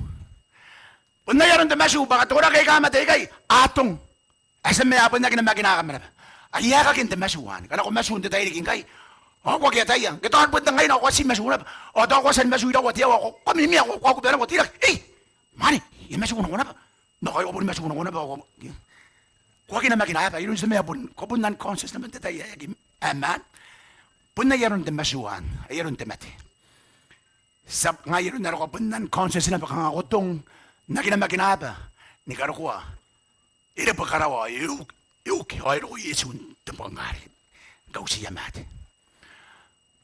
Bon ai aron te matu bwa te koraki aika mate ikai a tong. A tia ma a bon aki namakina akamma naba. Ai aekakin te matu anne. Ngkana ko matu n te tairiki ngkai, ao ko aki ataia. Ngke tao bon te ngaina ao ko a tii matu naba. Ao tao ko a tia ni matu iraua te aoa, ao ko, ko mimi ao ko, ko a kuba nako teirake. Ei, mwaane, I a matu nako naba. Nako, ai ko bon matu nako naba, ao ko, ko aki namakina aaba, iroun te mea bon, ko bon unconscious naba n te tai ae aki, ae maan. Bon ai aron te matu anne, ai aron te mate. Ti a, ngai aron are ko a bon unconscious naba kanga ko tong n aki namakina aaba ni karokoa. E raba karawa, e uki, e uki, ao e roko Iesu n te bong arei. Kautiia maate.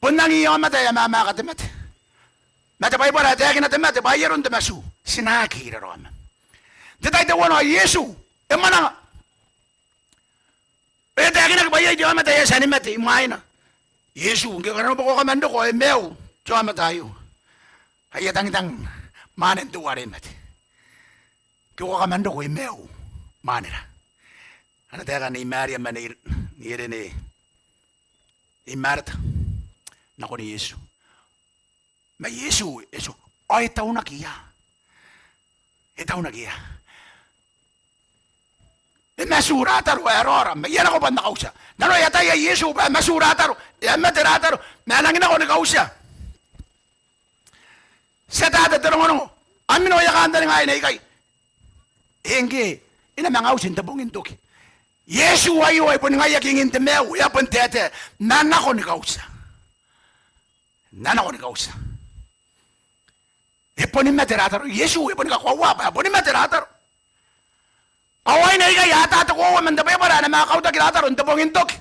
Bon angiia aomata ae a mamaka te mate. Ma te Baibara e taekina te mate bwa ai aron te matu. Ti na aki raraoma. N te tai teuana ao Iesu e mwananga. E taekinaki bwa iai te aomata ae e a tia ni mate imwaina. Iesu, ngke ko na nako bwa ko kaman roko ao e maiu te aomata aio. Ai a tangitang mwanen teuare e mate. Ngke ko kaman roko e maiu mwanera. Ana taeka Nei Maria ma Nei, Nei Ere, Nei Mareta nakon Iesu. Ma Iesu e tuoa, ao e taunaki ia. E taunaki ia. E matu Rataro ae raora, ma I a nako bwa N na kautia. Nanona e ataia Iesu bwa e matu Rataro, e a mate Rataro, ma e nangi nako ni kautia. Ti ataia te rongorongo. Ao mino aia kantaninga aine ikai. E ngke, e na manga uti n te bong n toki. Iesu aio, e boni ngaia kingin te maiu, e a bon taetae. N na nako ni kautia. N na nako ni kautia. E boni mate Rataro. Iesu e boni kakoaua bwa e boni mate Rataro. Ao aine ikai a ata te koaua man te Baibara ae na manga kautaki Rataro n te bong n toki.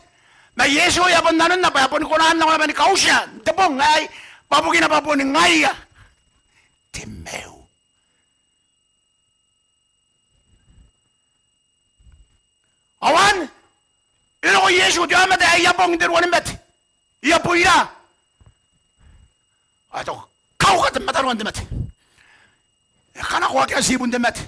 Ma Iesu e a bon nanonna bwa e boni kona n nako naba ni kautia n te bong aei, bwa bukina bwa boni ngaia te maiu. Ao anne, e roko Iesu te aomata ae e a bong n te ruanimate. E a boira. Ao e taku, kauka te mataroa n te mate. E kanakoaki ae tibun te mate.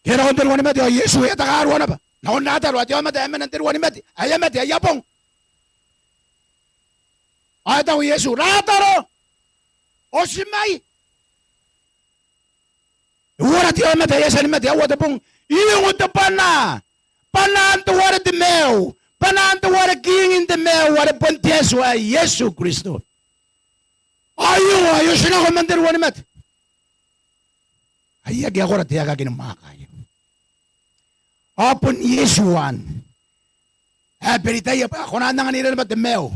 Ke e nako n te ruanimate ao Iesu e a takarua naba nakon Rataro, te aomata ae mena n te ruanimate, ae e a mate, ae e a bong. Ao e taku Iesu, Rataro, oti mai. E uara te aomata ae e a tia ni mate, aua te bong. Iungo te bwanaa. Bwanaan teuare te maiu. Bwanaan teuare kingin te maiu, are bon te Atua ae Iesu Kristo. Ao iungo, ao e oti nako man te ruanimate. Ai aki akora te aekaki ni mwaaka aio. Ao bon Iesu anne ae e beritaia bwa e kona n anganira naba te maiu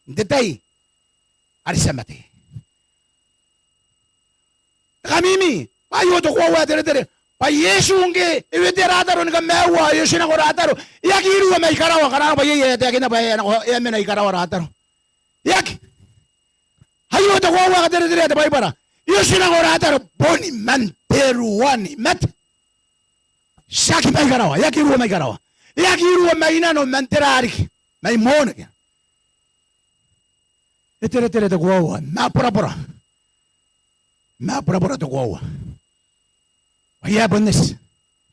n te tai are ti a mate. E kamimi, bwa aio te koaua ae teretere. Bwa Iesu ngke e wetea Rataro ni kamaiua, ao e oti nako Rataro, e aki irua mai karawa, ngkana arona bwa iai ae taekinna bwa e a nako, e a mena i karawa Rataro. E aki. Aio te koaua ae katereterea te Baibara. E oti nako Rataro boni man te ruanimate. Tiaki mai karawa, e aki irua mai karawa. E aki irua mai nano, man tera riki, mai moana ke. E teretere te koaua, ma e borabora. Ma e borabora te koaua. Bwa e a bon eti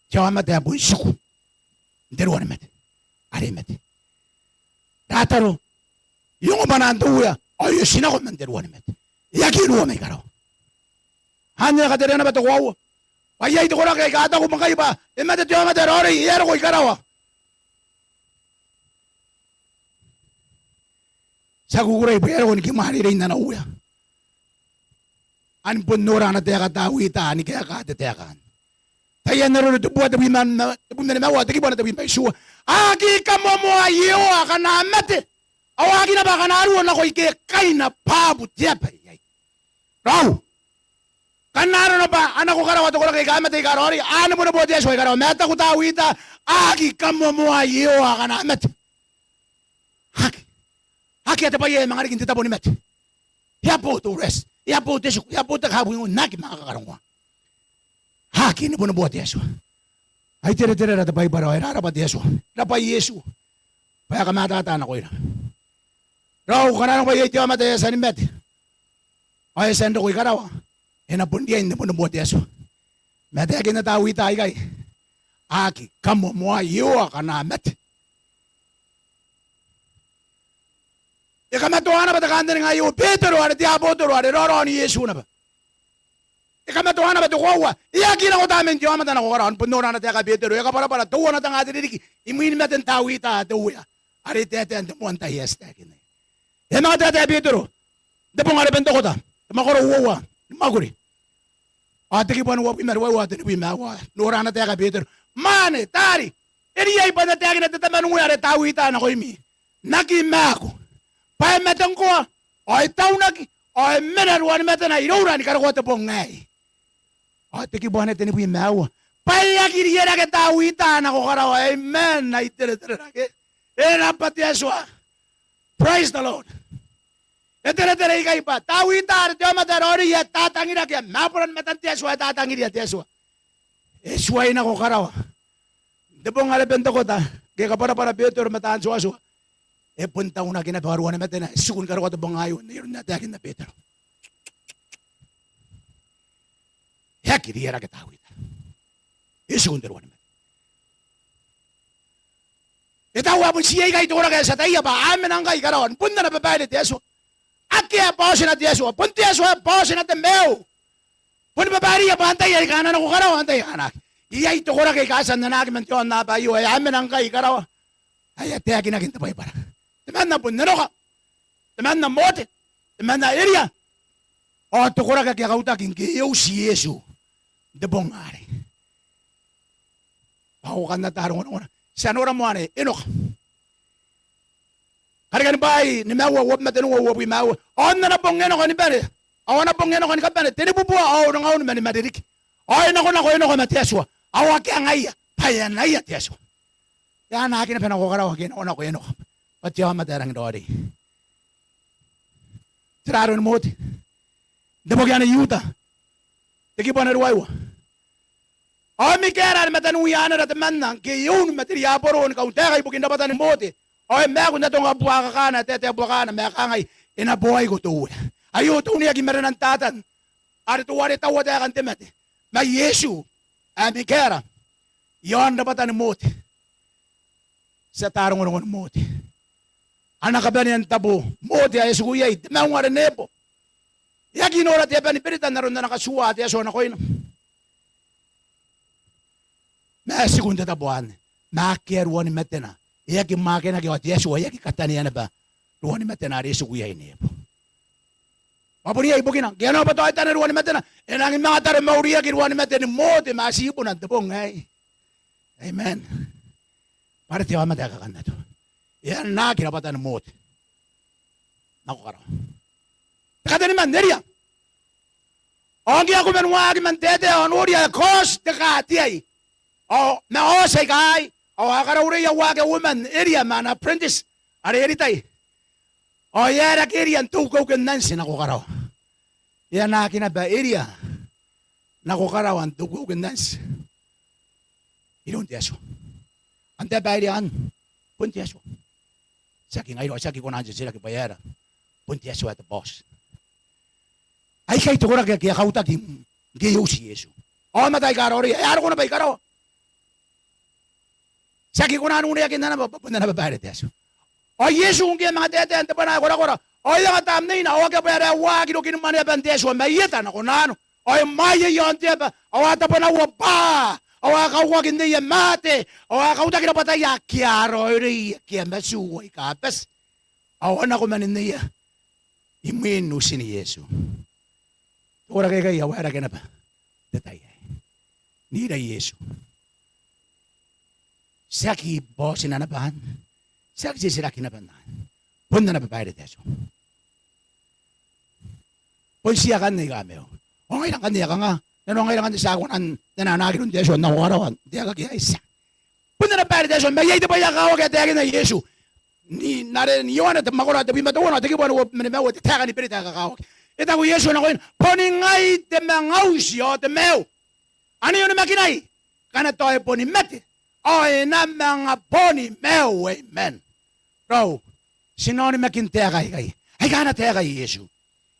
te aomata ae bon tiku n te ruanimate are e mate. Rataro, e ongo bwanaan te Uea, ao e oti nako man te ruanimate. E aki irua mai karawa. Anne ae katerea naba te koaua. Bwa iai te koraki aika taku ngkai bwa e mate te aomata ae raoiroi, e a roko i karawa. Ti a kukurei bwa e a roko ni kimwareirei n ana Uea. Ao ni bon nora ana taeka Tawita, ni kaeka te taeka anne. Taian Areru tebubua tebwi ma, tebwi ma nimaua, te kibu ae tebwi ma itiua. A aki kamoamoa Iehova akana mate, ao a aki naba akana ruo nako ike kaina bwa bwa te aba iai. Raou. Kanga arona bwa a nako karawa te koraki aika mate aika raoiroi, a neboneboa te Atua i karawa, ma e taku Tawita, a aki kamoamoa Iehova akana mate. Aki. Aki, a te bwai ae manga riki n te tabo ni mate. E a bo te rest, e a bo te tiku, e a bo te kabuingo, n aki manga kakarongoa. A aki neboneboa te Atua. Ai tereterera te Baibara, ao e rarabwa te Atua, e rabwa Iesu, bwa e kamatata nakoira. Raou, kanga arona bwa iai te aomata ae e a tia ni mate, ao e a tia n roko i karawa, e na bon riai n neboneboa te Atua. Ma e taekinna Tawita aikai, a aki kamoamoa Iehova akana mate. E kamatoa naba te kantaninga aio Betero are te abotoro are raoraon Iesu naba. E kamatoa naba te koaua, e aki nako tamen te aomata nako karawa. Bon nora ana taeka Betero, e kabwarabwara teuana te nga te ririki imwin maten Tawita te Uea are e taetae n te moan tai ae ti taekinna. E a manga taetae Betero n te bong are Bentokota, te mwakoro uoua ni mwakuri, ao te kibu ae uabwi ma ruaiwa, tenibwi ma aua. Nora ana taeka Betero. Mwaane, taari, e riai bwa N na taekina te tama n uea are Tawita nakoimi, n aki maaku, bwa e mate ngkoa, ao e taunaki, ao e mena ruanimatena iroura ni karokoa te bong aei. Ao te kibu ae tenibwi ma aua. Bwa e aki rierake Tawita nako karawa. Amen. Ai tereterera ke? E rabwa te Atua. Praise the Lord. E teretere ikai bwa Tawita are te aomata ae raoiroi e tatangiraki, e a mabora ni matan te Atua, e tatangiria te Atua. E tuai nako karawa n te bong are Bentokota, ngke e kabwarabwara Betero ma taan tuatua. E bon taunaki naba ao ruanimatena e tiku ni karokoa te bong aio n ai aron ae taekinna Betero. E aki rierake Tawita. E tiku n te ruanimate. E taku ae bon ti iai ikai te koraki ae ti ataia bwa a mena ngkai i karawa, bon ana babaire te Atua. Akea bwa otina te Atua, bon te Atua ae bwa otina te maiu. Boni babaireia bwa antai aika a na nako karawa, antai aika a na aki. Iai te koraki aika a tia n anaaki man te aonnaba aio ae a mena ngkai i karawa, ae a taekinaki n te Baibara. Temanna bon Enoka, temanna Mote, temanna Eria, ao te koraki ake a kautaki ngke e uti Iesu n te bong arei. Ao ngkanne ta rongorongona. Ti a nora moa anne Enoka. Karikani Bwaai nimaua, uabwi ma tenua, uabwi ma aua. Ao n ana bong Enoka ni bane, ao ana bong Enoka ni kabane, tenibubua ao uangaun ma nimaua ririki. Ao e nakonako Enoka ma te Atua, ao a kaangaia bwa e anaia te Atua. E anaaki naba nako karawa ngke e nakonako Enoka bwa te aomata ae rangi n raoiroi. Tera aroni Mote? N te boki anne I-Iuta, te kibu ae ruaiwa. Ao Mikaera are mataniwi anera temanna, ngke e un ma te riaboro ni kauntaeka ibukin rabwatan Mote, ao e maaku n atonga buakakana, e taetae buakakana, ma e kangai, e na boaiko te Uea. Aio te uneaki i marenan Tatan, are teuare taua taekan te mate, ma Iesu ae Mikaera i aon rabwatan Mote. Ti a ta rongorongon Mote. Ana kabanea n tabo Mote ae e tiku iai, te maung are Nebo. E aki nora te aba ni berita n aron ana katuaa te Atua nakoina. Ma e tiku n te tabo anne, ma akea ruanimatena. E aki mwakenaki ao te Atua e aki katanea naba ruanimatena are e tiku iai Nebo. Ao bon iai bukina, ngke e a nako bwa tao e tane ruanimatena, e nangi manga taromauriaki ruanimaten Mote ma tibuna n te bong aei. Amen. Bwa are te aomata ae kakannato. E anaaki rabwatan Mote nako karawa. Te kateniman, Eria. Ao ngke a kume n waaki man taetae ao noria, e kaoti te kaa te ai, ao ma aoti aika aai, ao a karaureia waaki uoman Eria ma ana apprentice are Eritai. Ao e aerake Eria n te ukeuke n anti nako karawa. E anaaki naba Eria nako karawa n te ukeuke n anti iroun te Atua. Antai bairean? Bon te Atua. Tiaki ngaira, ao tiaki kona n titiraki bwa e aera. Bon te Atua ae te boss. Aikai te koraki ake a kautaki ngke e uti Iesu. Aomata aika raoiroi, e a roko naba i karawa. Tiaki kona n uneakina naba bwa bon ana babaire te Atua. Ao Iesu ngke e manga taetae n te bwana ae korakora, ao e anga tamneina, ao akea bwa e aera e waaki rokini mwaneaban te Atua mai eta nako nano. Ao e mwaieia i aon te aba, ao a tabwanaua bwa, ao a kaukaki n neia maate, ao a kautaki rabwataia ake a raoiroi, ake a matu, aika bati. Ao a nako man neia imwin utin Iesu. Te koraki aikai a waerake naba n te tai aei. Ira Iesu. Tiaki bwaotina naba anne. Tiaki titirakina naba anne. Bon ana babaire te Atua. Bon tii akanne aika maiu. Ao ngaira ngkanne ae kanga, nanona ngaira ngkanne ti a kona n ananaaki iroun te Atua n nako karawa n te aeka aei, tia. Bon ana babaire te Atua, ma iai te bwai ae kakawaki ae taekinna Iesu. N are n Ioane te mwakoro ae tebwi ma teuana, te kibu ae uabwi ma nimaua, te taeka ni berita ae kakawaki. E taku Iesu nakoina, boni ngai te manga uti ao te maiu. Ane onimakinai, ngkana tao e boni mate, ao e na manga boni maiu, amen. Raou, ti na onimakin taeka aikai aika ana taeka Iesu.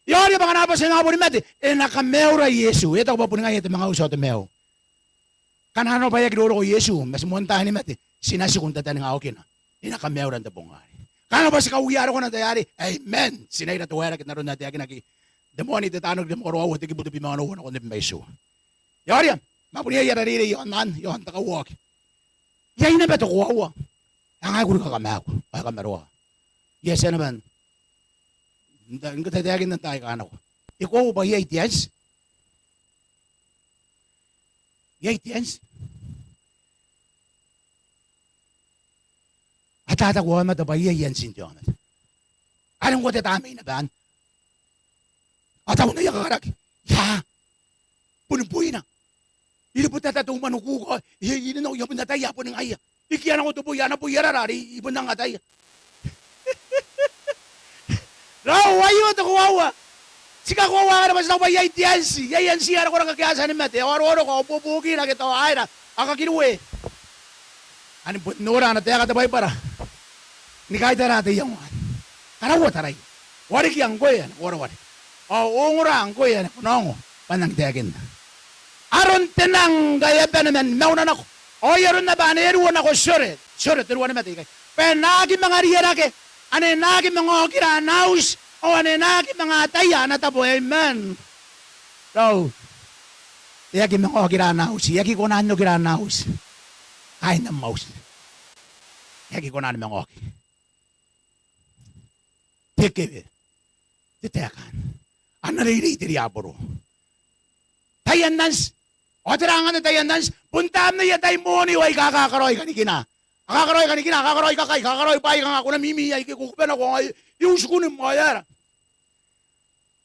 E aoria bwa ngkana arona bwa ti na boni mate, e na kamaiura Iesu. E taku bwa boni ngaia te manga uti ao te maiu. Ngkana arona bwa e aki roroko Iesu, ma ti moan taai ni mate, ti na tiku n tataninga okina. E na kamaiura n te bong arei. Ngkana arona bwa ti kauia rokona n te tai arei, amen. Ti na ira te waerake n aron ae taekinaki n te moan I-Tetaronike te mwakoro aua, te kibu tebwi ma onoua nakon tebwi ma itiua. E aoria, ma bon iai ara reirei iaon anne, iaon te kauaoki. Iai naba te koaua ae ngai I kuri kakamaaku ao I kamaroa. Iai tia naba n, n ta, n kataetaekinna n taai aika nako. E koaua bwa iai te anti. Iai te anti. A tataku aomata bwa iai antin te aomata. Are ngkoa te tamnei naba anne. A taku n aia kakaraki, ia, boni buina. I ributata te umwa n ukuuko, i, i, i nako, I a bon ataia boni ngaia. I kiia nako te boi, ana boi arara are I bon nang ataia. Raou, aio te koaua. Ti kakoaua ngkana bwa ti taku bwa iai te anti, iai anti ae roko raka ke a tia ni mate, ao a roroko, ao buobuoki nake tao aera, a kakiriwe. Ane bon nora ana taeka te Baibara ni kaitara te iango anne. Karaua taraia. Warekia ngkoe ane ko wareware. Ao ongora ngkoe ane ko na ongo bwa N nang taekinna. Aron te nang ngkai e a bane man mauna nako. Ao ai aron naba ane e ruo nako, tiore, tiore te ruanimate ikai. Bwa e na aki manga riarake, ane e na aki manga okira ana auti, ao ane e na aki manga ataia ana tabo, amen. Raou, e aki manga okira ana auti, e aki kona n okira ana auti. Kaain am auti. E aki kona ni manga oki. Te kewe. Te taeka anne. Ana reirei te riaboro. Taian anti. Ao tera ngkanne taian anti? Bon tamneia taimonio aika kakaraoi kanikina. A kakaraoi kanikina, a kakaraoi kakai, a kakaraoi bwaai aika kanga ko na mimi iai ke ko kuba nako ao ngaia e uti kunim ao e aera.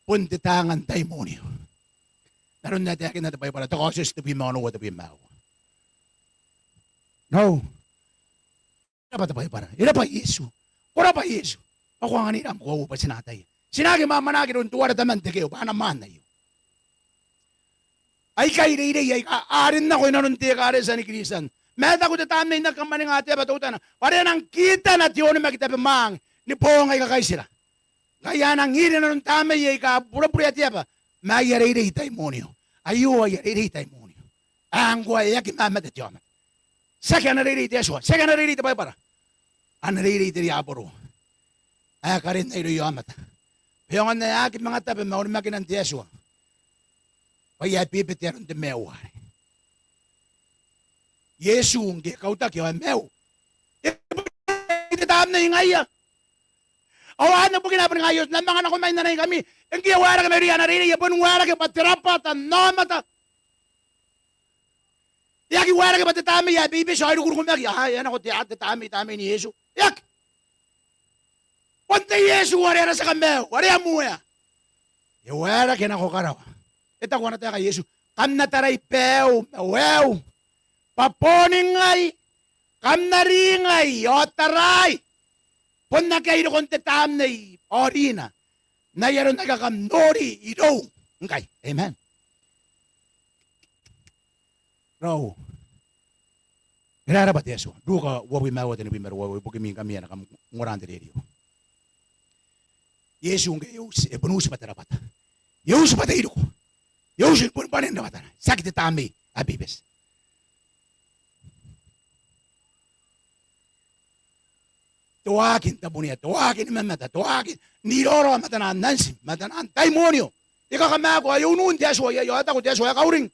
Bon te taanga n taimonio. N aron ae taekinna te Baibara, te Kaotioti tebwi ma onoua, tebwi ma aua. Raou. E rabwa te Baibara. E rabwa Iesu. Ko rabwa Iesu. Ao ko anganira am koaua bwa ti na ataia. Ti na aki mwamwanaki iroun teuare taman te keo, bwa a na maan aio. Aikai reirei aika a rin nako inanon te ekaretia ni Kristian. Ma e taku te Tamnei n aki kamwaninga te aba teutana bwa are e nang kitana te onimaki tabemwaang ni boong aika kaitira. Ngaia a nang iri nanon tamnei aika bureburea te aba ma aia reirei taimonio. Aio aia reirei taimonio. Ae ngkoa e aki mamate te aomata. Tiaki ana reirei te Atua, tiaki ana reirei te Baibara. Ana reirei te riaboro ae karinna irouia aomata bwa e aonga n aki manga tabe ma onimakinan te Atua bwa e a bebete aron te maiu arei. Iesu ngke e kautaki ao e maiu, e boni te Tamnei ngaia. Ao anne bukina ae boni ngaia Iesu, N na manga nako mai n anaikami. Ngke e waerake mairouia ana reirei, e boni waerake bwa te rabwata n aomata. E aki waerake bwa te tamnei ae beibeti ao e rukurukumaki, a, e a nako te, a, te tamnei, tamnein Iesu. E aki. Bon te Iesu are ana tia kamaiu, are a moa. E waerake nako karawa. E taku ana taeka Iesu, kam na tarai baiu ma waeu, bwa boni ngai, kam na ringai ao tarai, bon akea rokon te Tamnei ao rina n ai aron aika kam nori irou ngkai. Amen. Raou. E rarabwa te Atua. Ruka uabwi ma aua, tenibwi ma ruaiwa, ibukimi ngkami ae na kam ongora n te rerio. Iesu ngke e uti, e boni uti bwa te rabwata. E uti bwa te iriko. E uti ni boni bwanin rabwatana. Tiaki te tamnei ae beibeti. Te waaki n tabunia, te waaki ni mamata, te waaki n iraorao matana n anti, matana n taimonio. E kakamaaku ao e unun te Atua iai, ao e taku te Atua, e kauring.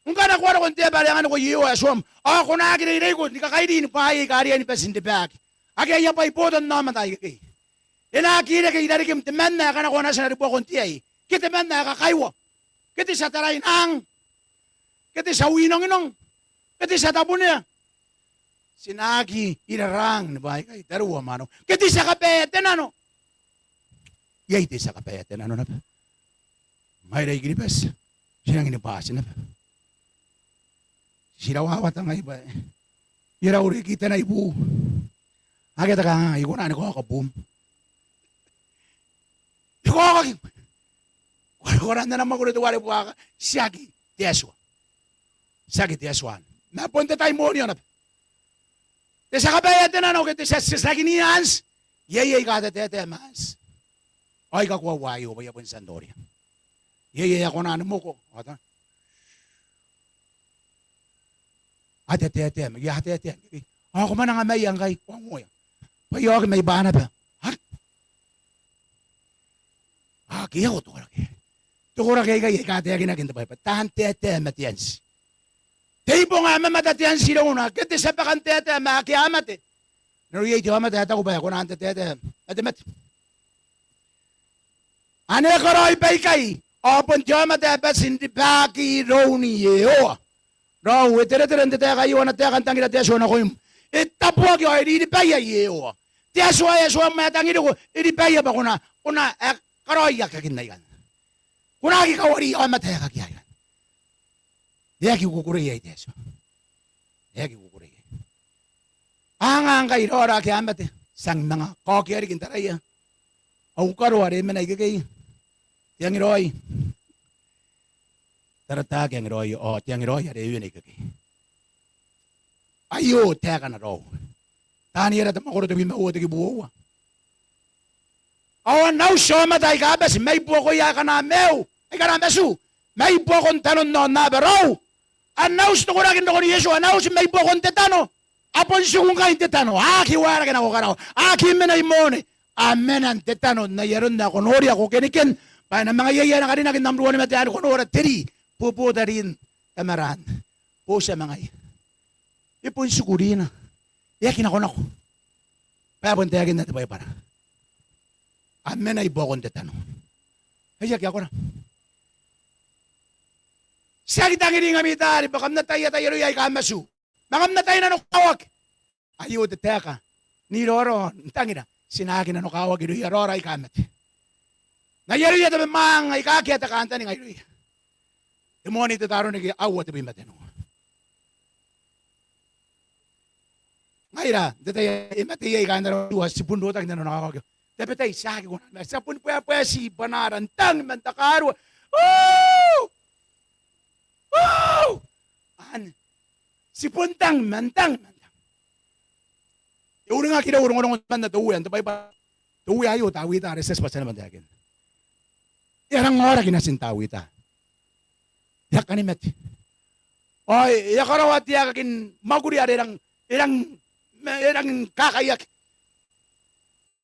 Ngkana ko a roko n te aba are anganiko Iehova Atuam, ao ko na aki reireiko ni kakairi ni bwaai aika a riai ni bati n ribaaki, ake aia bwai botannaomata ikekei, e na aki reke i rarikim temanna ae kanakoa natina ribuakon te ai, ke temanna ae kakaiwa, ke te tia tarai nang. ke te tia winonginong, ke te tia tabunea. Ti na aki irarang ni bwaai aikai, tariu ao mwaneu, ke te tia kabaea te nano. Iai te tia kabaea te nano naba. Ngaira I-Kiribati ti rangi ni bati naba. Ti rawawata ngai bwa e rau riki te nai bu. Akea te kangaanga ae I kona ni kaoka buum. I kaokaki. Ko, ko rang n ana mwakuri teuare buaka, tiaki te Atua. Tiaki te Atua. Ma bon te taimonio naba. Te tia kabaea te nano ke te tia, te tia tiakinia anti. Iai aika a tataetae ma anti. Ao aika koaua aio bwa I a bon tia n noria. Iai ae a kona ni moko. Ao a tataetae ma, ia a tataetae. Ao ko mwananga mai ngkai, ko a ongoia bwa I a oki mai Banaba. Aki, ao te koraki. Te koraki aikai aika a taekinaki n te Baibara. Taan taetae ma te anti. Te ibonga ae mamata te anti irouna, ke te tia baka n taetae ma ake a mate. N aron iai te aomata ae taku bwa e kona n tataetae ma te mate. Ane karaoi baikai, ao bon te aomata ae bati n ribaki iroun Iehova. Raou, e teretere n te taeka aio ana taeka n tangira te Atua nakoim. E tabuaki ao e riribaia Iehova. Te Atua ae Atuam ae tangiriko, e ribaia bwa ko na, ko na, e karaoi aekakin aikai. Ko na aki kawari aomata aekakin aikai. E aki kukurei iai te Atua. E aki kukurei iai. Anga ngkai raora ake a mate, ti a manga kaokia riki n taraia. Au karo are e mena ikekei. Te angiraoi. Taratara ake angiraoi, ao te angiraoi are e wene ikekei. Aio taekana raou. Taniera te mwakoro tebwi ma uoua te kibu uoua. Ao a na uti aomata aika bati mai buakoia akana maiu, aikana matu, mai buakon tanon aonnaba raou. A na uti, te koraki n rokon Iesu, a na uti mai buakon te tano. A bon tiku ngkai n te tano, a aki waerake nako karawa, a aki mena i mone. A mena n te tano, n ai aron ae ko noria ko keniken, bwa e na manga iai ae na karinaki n am ruanimate are ko nora, te ri, bobota rin tamaraan. Boutia ma ngaia. E bon tiku rina. E aki nakonako. Bwa e bon taekinna te Baibara. A mena i buakon te tano. Ai aki akora. Ti aki tangiri ngkami taari bwa kam na taian taiaroia aika matu. Ma kam na tai nanokawaki. Aio te taeka n iraorao n tangira. Ti na aki nanokawaki irouia raora aika mate. N ai aroia tabemwaang aika akea te kantaninga irouia. Te Moan I-Tetaronike aua tebwi ma tenua. Ngaira, n te tai ae e mate iai kaain ara tua, ti bon rotaki n nanokawaki. Tabetai ti aki kona, ma ti a bon bwebweti bwanaara n tang man takarua. Uu! Uu! Anne. Ti bon tang man tang man tang. E uringaki irou rongorongon temanna te Uea n te Baibara. Te Uea aio Tawita are ti a tibwa tia naba n taekinna. E a rang aoraki natin Tawita. E a kani mate. Ao e a karaoa te aekakin mwakuri are e rang, e rang, e rang kakaiaki.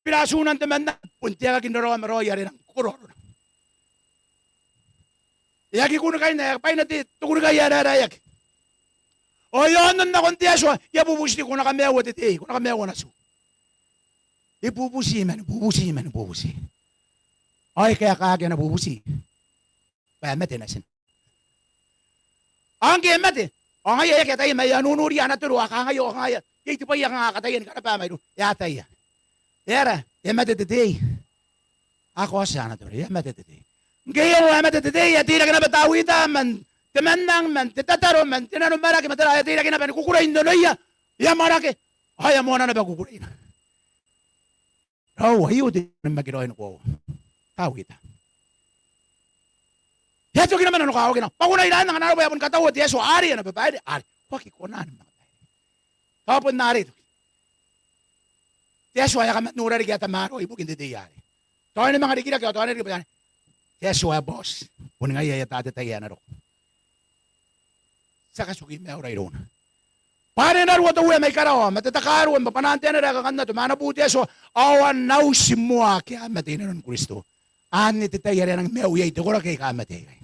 Bira atuna n temanna, bon te aekakin raraoma raoi are e rang koro arona. E aki kunnikai n ae e kabaina te tekunikai ae raeraeaki. Ao e a onon nakon te Atua, e a bubuti, ko na kamaiua te tei, ko na kamaiua natiu. E bubuti man bubuti man bubuti. Ao e kaekaaki ana bubuti bwa e mate natina. Ao ngke e mate, ao ngaia e aki ataia ma e a nonoria ana toro, a kangai ao kangai, iai te bwai ae kanga a kataia ni karabaa mairouna. E a ataia. E aera, e a mate te tei. A kaotia ana toro, e a mate te tei. Ngke e ongo ae mate te tei, e a teirake naba Tawita man te mannang, man te tataro, man te nanomwaaki, ma tera, e a teirake naba ni kukurei n onoia. E a amwarake, ao e a moana naba kukureina. Raou, aio te onimaki raoi ni koaua. Tawita. E a toki naba nanokawakina. Bwa ko na ira n anga n arona bwa e a boni kataua te Atua arei ana babaire, arei. Ko aki kona ni manga baire. Tao bon arei toki. Te Atua ae e a kaman nora riki ae tamaroa ibukin te tei arei. Tao e na manga rikirake ao tao e na riki bwa te Atua ae boss. Boni ngaia ae e ataa te tai ae e na roko. Ti a katuki maiura irouna. Bwa are e na ruo te Uea mai karawa, ma te takarua, ma bwanaan te anera ae kangannato, ma ana buu te Atua, ao a na uti moa ake a mate i nanon Kristo. Anne te tai are a nangi maiu iai te koraki aika mate aikai.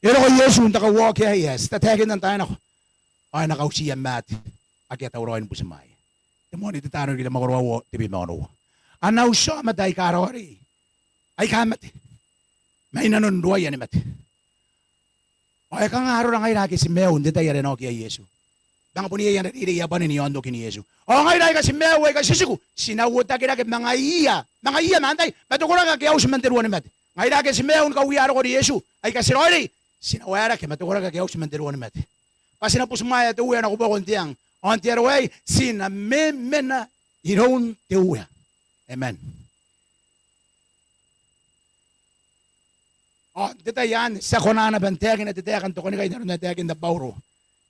E roko Iesu n te kauoua aei, ae ti tataekinna n taai nako. Ao e na kautiia maate ake a tauraoi ni butimwaea. Te Moan I-Tetaronike te mwakoro aua, te bwi ma onoua. A na uti aomata aika raoiroi, aika mate, mai nanon ruaia ni mate. Ao e kanga arora ngaira ake ti maiu n te tai are e na oki iai Iesu? Manga bon iai ana reirei ae bane n iaon okin Iesu. Ao ngaira aika ti maiu, aika ti tiku, ti na uotakirake ma ngaiia, ma ngaiia ma antai? Ma te koraki ake a uti man te ruanimate. Ngaira ake ti maiu ni kawiia rokon Iesu, aika ti raoiroi, ti na waerake ma te koraki ake a uti man te ruanimate. Bwa ti na butimwaea te Uea nako buakon te ang. Ao n te aro aei ti na memena iroun te Uea. Amen. Ao n te tai anne ti a kona naba n taekina te taeka n tokanikai n aron ae taekinna Bauro.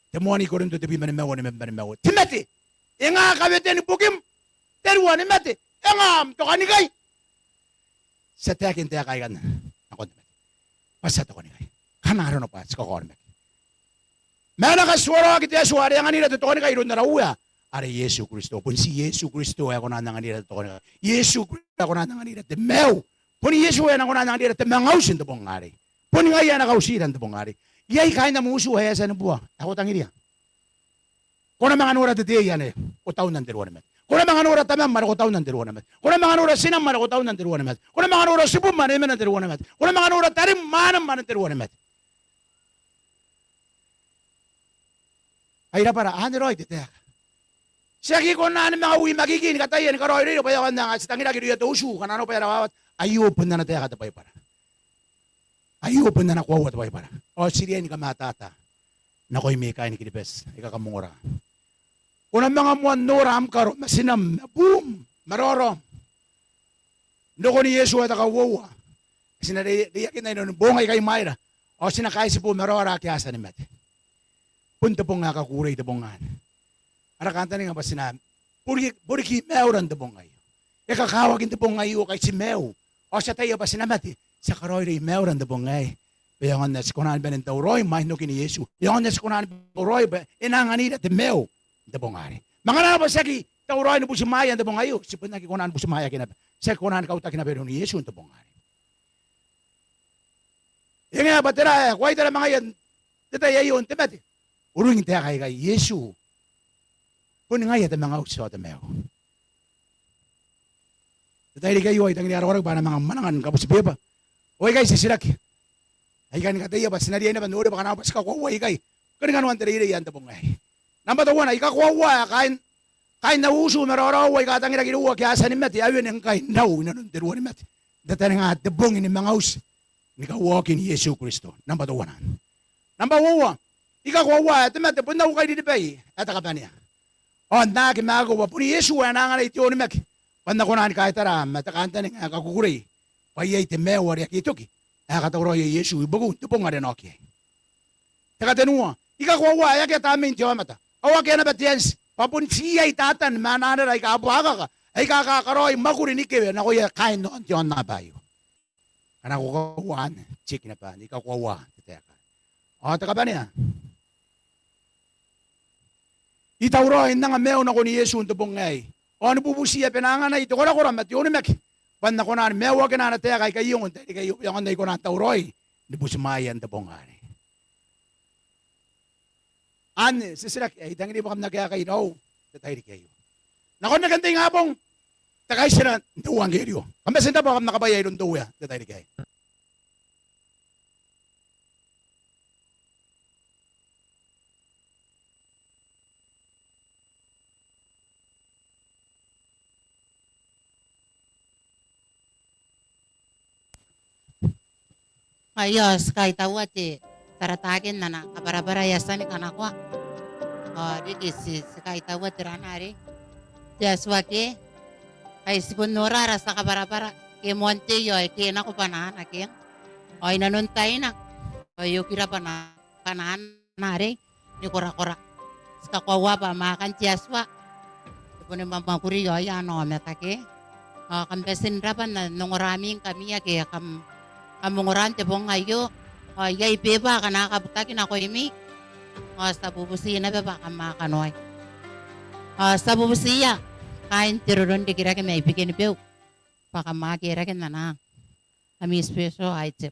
Te moan I-Korinto tebwi ma nimaua, nimabwi ma nimaua. Te mate, e nga kawetean bukim? Te ruanimate, e nga am tokanikai? Ti a taekina taeka aikai nakon te mate bwa ti a tokanikai. Kanga arona bwa ti kakaonimaki. Ma e na katituaraoaki te Atua are e anganira te tokanikai iroun ara Uea are Iesu Kristo. Bon ti Iesu Kristo ae kona n anganira te tokanikai. Iesu Kristo ae kona n anganira te maiu. Bon Iesu ae na kona n anganira te manga uti n te bong arei. Bon ngaia ae na kautira n te bong arei. Iai kaain am utu ae e a tia ni bua ae ko tangiria? Ko na manga nora te tei anne, ko taunna n te ruanimate. Ko na manga nora tamam are ko taunna n te ruanimate. Ko na manga nora tinam are ko taunna n te ruanimate. Ko na manga nora tibum are e mena n te ruanimate. Ko na manga nora tarim ma mwanam are n te ruanimate. Ai rabwara, anne raoi te taeka. Ti aki kona ni manga wi makiki ni kataia ni karaoiroi bwa e aonga n anga ti tangiraki irouia te utu, kanga naba e rawawata. Aio bon ana taeka te Baibara. Aio bon ana koaua te Baibara. Ao ti riai ni kamatata nakoimi kaain Kiribati aika kam ongora. Ko na manga moan nora am karo ma tinam ma bum ma raoraom n rokon Iesu ae te kauoua. Ti na rei-, reiakinna inanon boong aikai imwaira. Ao ti na kaitibo ma raora ake a tia ni mate. Bon te bong ae kakukurei te bong anne. Ara kantaninga bwa ti na bori-, boriki maiura n te bong aio. E kakawaki n te bong aio ngkai ti maiu. Ao ti ataia bwa ti na mate, ti a karaoiroi maiura n te bong aei. Bwa e aonga n ae ti kona ni bane n tauraoi imwain okin Iesu. E aonga n ae ti kona ni tauraoi bwa e na anganira te maiu n te bong arei. Ma ngkana bwa ti aki tauraoi ni butimwaea n te bong aio, ti bon aki kona ni butimwaeaki naba. Ti aki kona ni kautaki naba iroun Iesu n te bong arei. E ngae bwa tera ae ko aitara ma ngaia n te tai aio n te mate? Uringi taeka aikai, Iesu boni ngaia te manga uti ao te maiu. Te tairiki aio I tangiria ara koraki bwa a na manga mwananga ni kabuti beba. Ao aikai titiraki aika ni kataia bwa ti na riai naba n noria bwa kanga bwa ti kakoaua ikai. Kani kanoan te reirei ae n te bong aei. Namba teuana, I kakoaua ae kaain, kaain au utu ma raoraou aika tangiraki irouu ake a tia ni mate a wene ngkai n rau inanon te ruanimate n tataninga te bong ni manga uti ni kauoua okin Iesu Kristo. Namba teuana. Namba uoua, I kakoaua ae te mate bon au kairiribai ae te kabanea. Ao n na aki maaku bwa bon Iesu ae na anganai te onimaki bwa N na kona ni kaitara ma te kantaninga ae kakukurei bwa iai te maiu are aki toki ae katauraoia Iesu ibukiu n te bong are e na oki iai. Te katenua, I kakoaua ae akea tamnein te aomata ao akea naba te anti, bwa bon ti iai Tatan ma ana anera aika buakaka aika kakaraoi mwakuri ni kewe nakoia kaain aon te aonnaba aio. Ngkana ko kakoaua anne, tieki naba anne, I kakoaua te taeka. Ao te kabanea, I tauraoi n anga maiu nakon Iesu n te bong aei ao ni bubutiia bwa e na anganai te korakora ma te onimaki bwa N na kona ni maiuakina ana taeka aika I ongo n te tairiki aio, bwa e aonga n ae I kona n tauraoi ni butimwaea n te bong arei. Anne titiraki ae I tangiria bwa kam na kaekai irou n te tairiki aio. Nakon reken te ingabong, te kaitira n te euangkerio. Kam bati n rabwa, kam na kabwaia iroun te Uea n te tairiki aei. Aio, ti kaitaua te taratake n ana kabwarabwara ae e a tia ni kanakoa. Ao riki ti, ti kaitaua te rana arei. Te Atua ke, ai ti bon nora ara tia kabwarabwara ke moan tei ao e ke nako bwanaana ke. Ao inanon taina ao e okira bwana, bwanaana arei ni korakora. Ti kakoaua bwa mwaakan te Atua e boni mwamwakuri iaoia ana aomata ke. Ao kam bati n rabwa n ongorami ngkami ake kam, kam ongora n te bong aio. Ao iai beba akana a kabutaki nakoimi. Ao ti a bubuti naba bwa kam a kanoai. Ao ti a bubutiia kaain te roro n rikirake mai Bikenibeu bwa kam a kerake n ana, ami special item.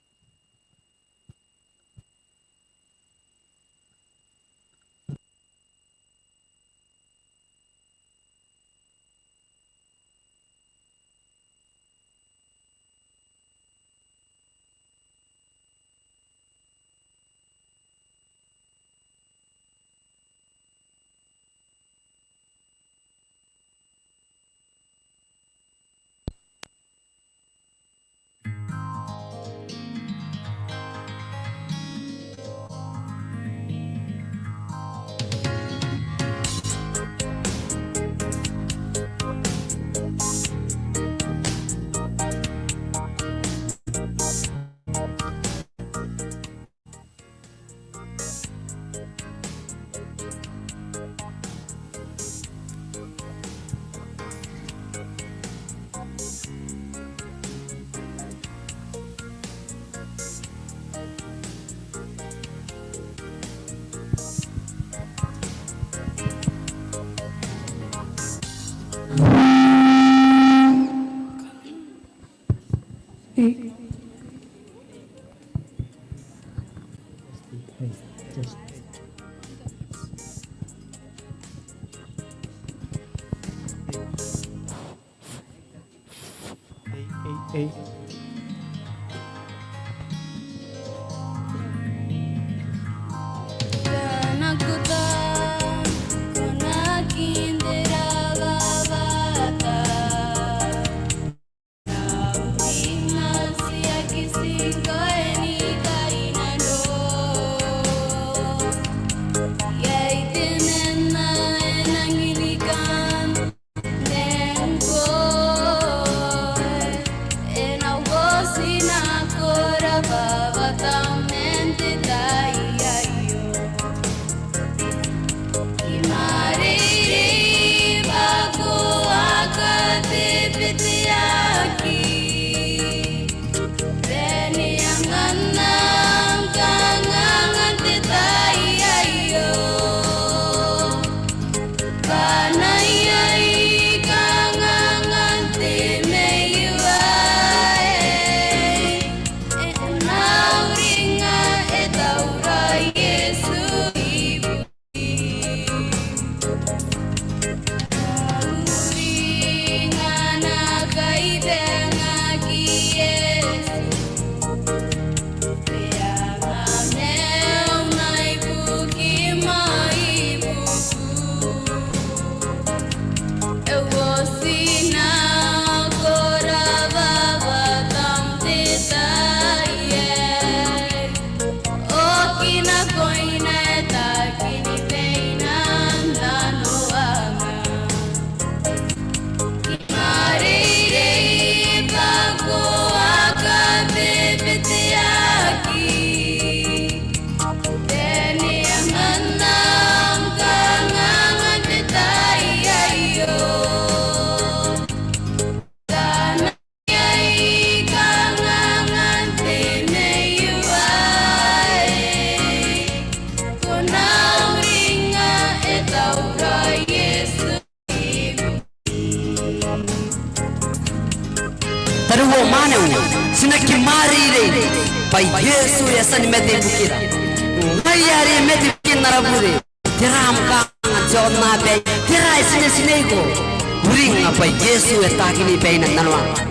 Tariu ao mwaneu, ti na kimwareirei bwa Iesu e a tia ni mate ibukira. Ngaia are e mate ibukin ara bure. Tera am kanganga n te aonnaba aei? Tera ae ti netineiko? Uringnga bwa Iesu e taekini baina n nanoanga.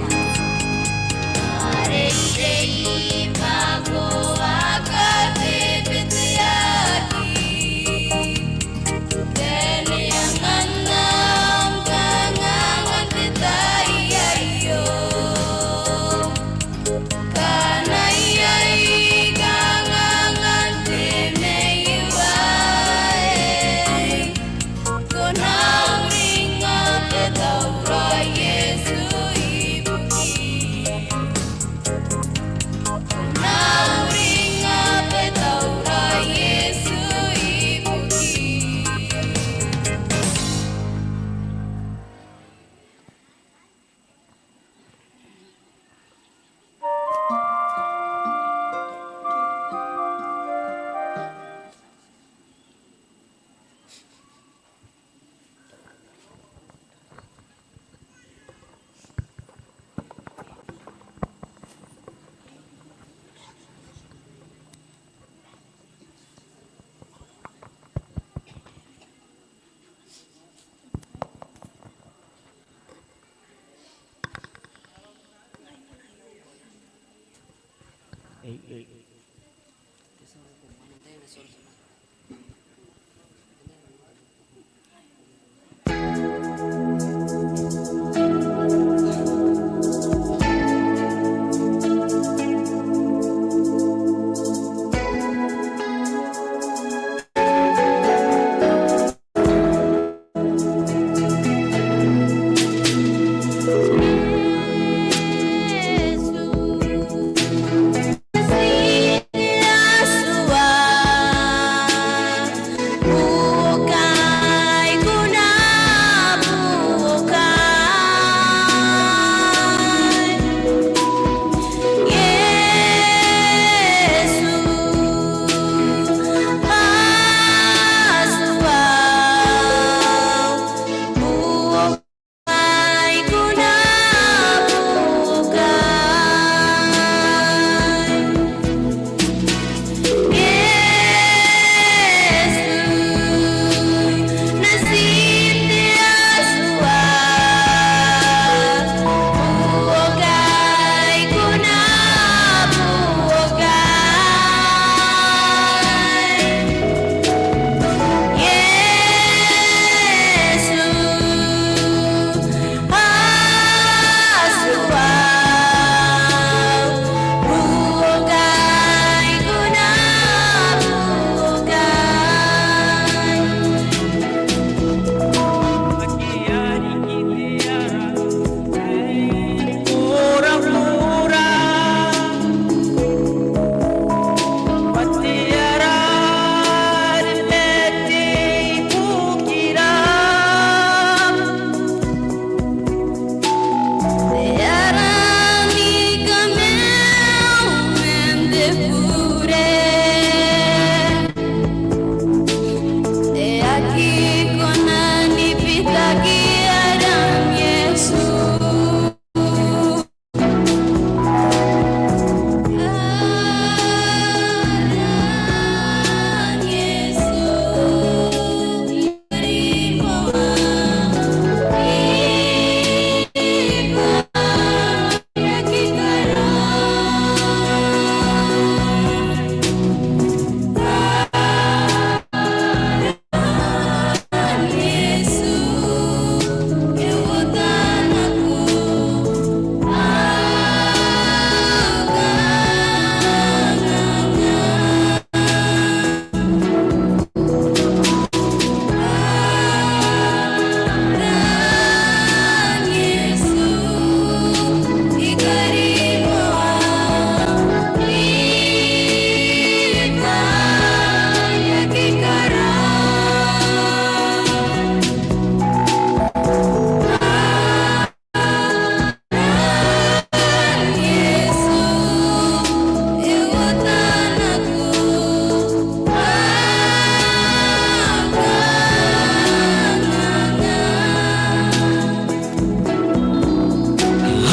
bure, e aki kona ni bitaki aran Iesu.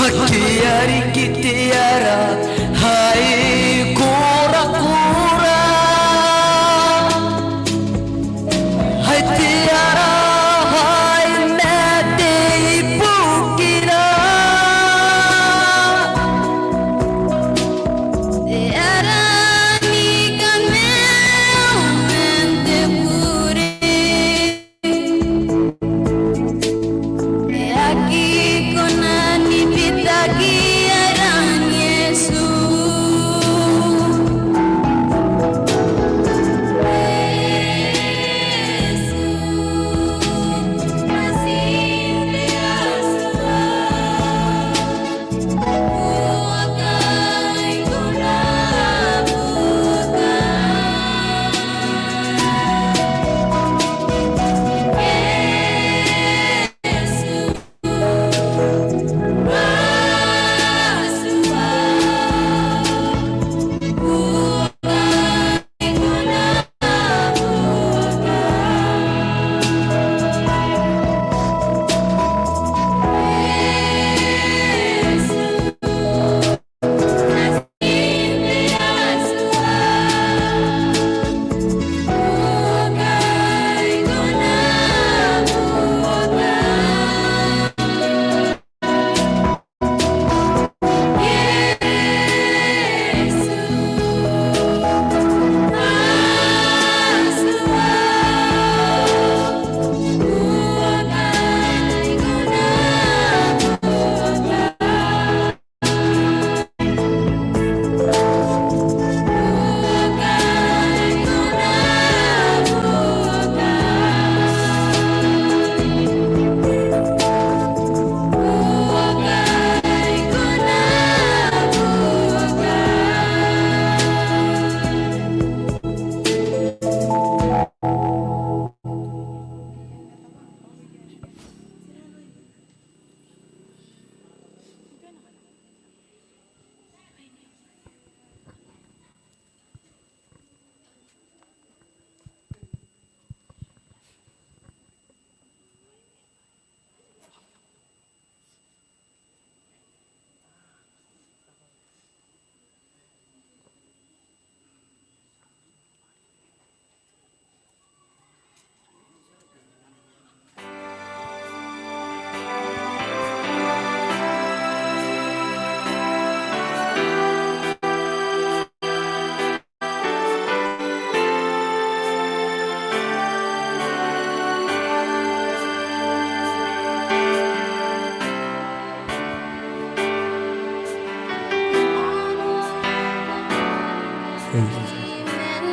Aki a riki te ara hai korakora, hai te ara hai mate ibukira. Te ara ni kamaiu man te bure, e aki kona ni bitaki aran Iesu.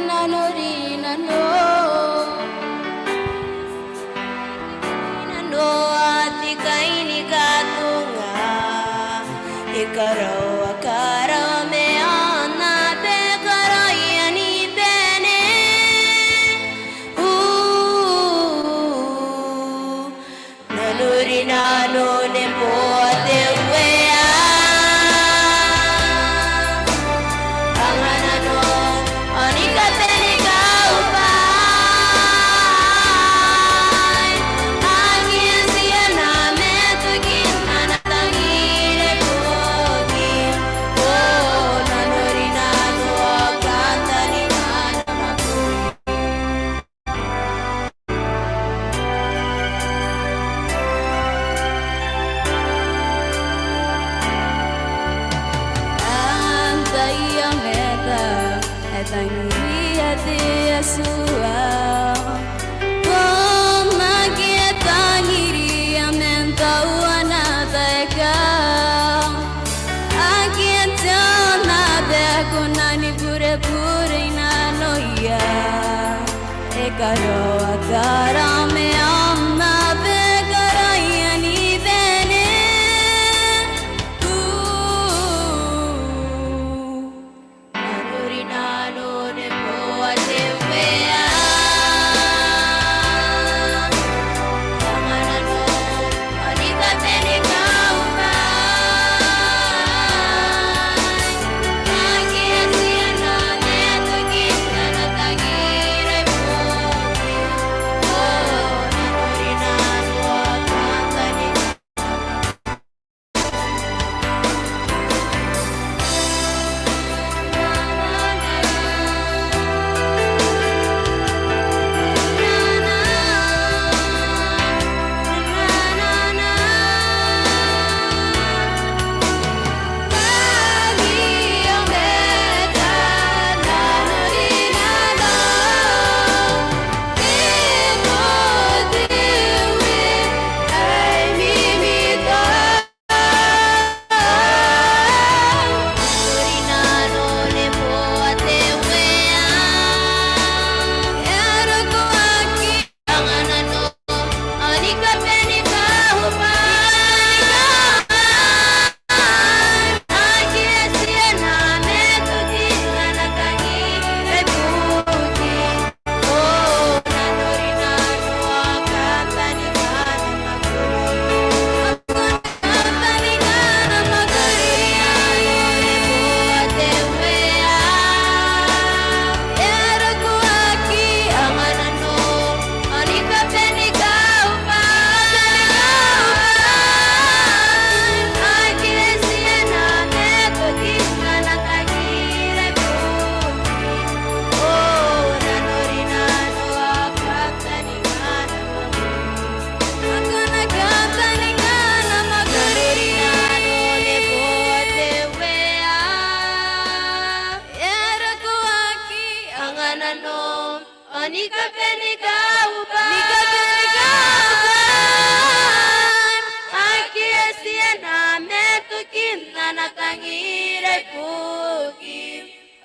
Nano rinano, rinano a te kai ni katonga, e karaoa, karaoa ma ana bwai, karaoia ni bane. Ooh, nano rinano neboa te Uea. Angana Tangiria te Atua, ko aki tangiria man tauana taeka. Akea te aonnaba ae ko na ni burebure i nanoia. E karaoa tara ma e aonnaba, e karaoia ni bane. Ooh.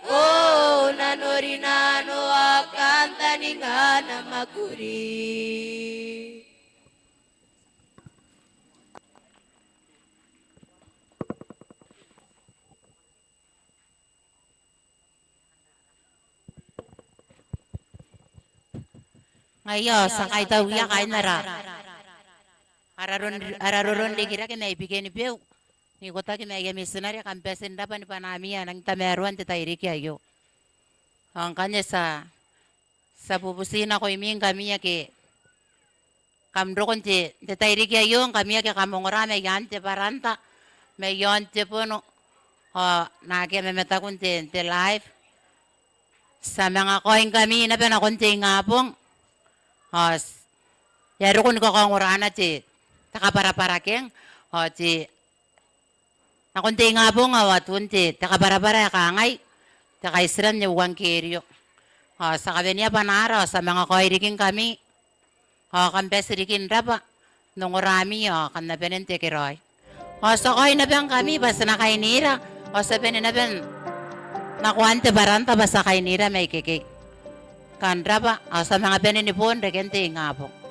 O nanorinano ao kantaninga ana mwakuri. Ngaia ao ti a kaitauia kaain ara, ara ron, ara roronrikirake mai Bikenibeu. N ikotaki ma aia mitinare, kam bati n rabwa ni bwanaami ae nang tamaroa n te tairiki aio. Ao ngkanne ti a, ti a bubuti nakoimi ngkami ake kam roko n te, te tairiki aio, ngkami ake kam ongora mai aan te bwaranta, mai aon te bono, ao naake a mamataku n te, te live. Ti a manga kaoingkami naba nakon te ingabong. Ao ti, e a roko ni kakaongorana te, te kabwarabwara keng, ao te, nakon te ingabong ao atun te, te kabwarabwara ae kangai, te kaitiran euangkerio. Ao ti a kawenea bwanaara, ao ti a manga kaoi riki ngkami. Ao kam bati riki n rabwa n ongoraami, ao kam na bane n tekeraoi. Ao ti a kaoi naba ngkami bwa ti na kainira, ao ti a bane naba n nakoan te bwaranta bwa ti a kainira mai ikekei. Kam rabwa, ao ti a manga bane ni bo n reken te ingabong.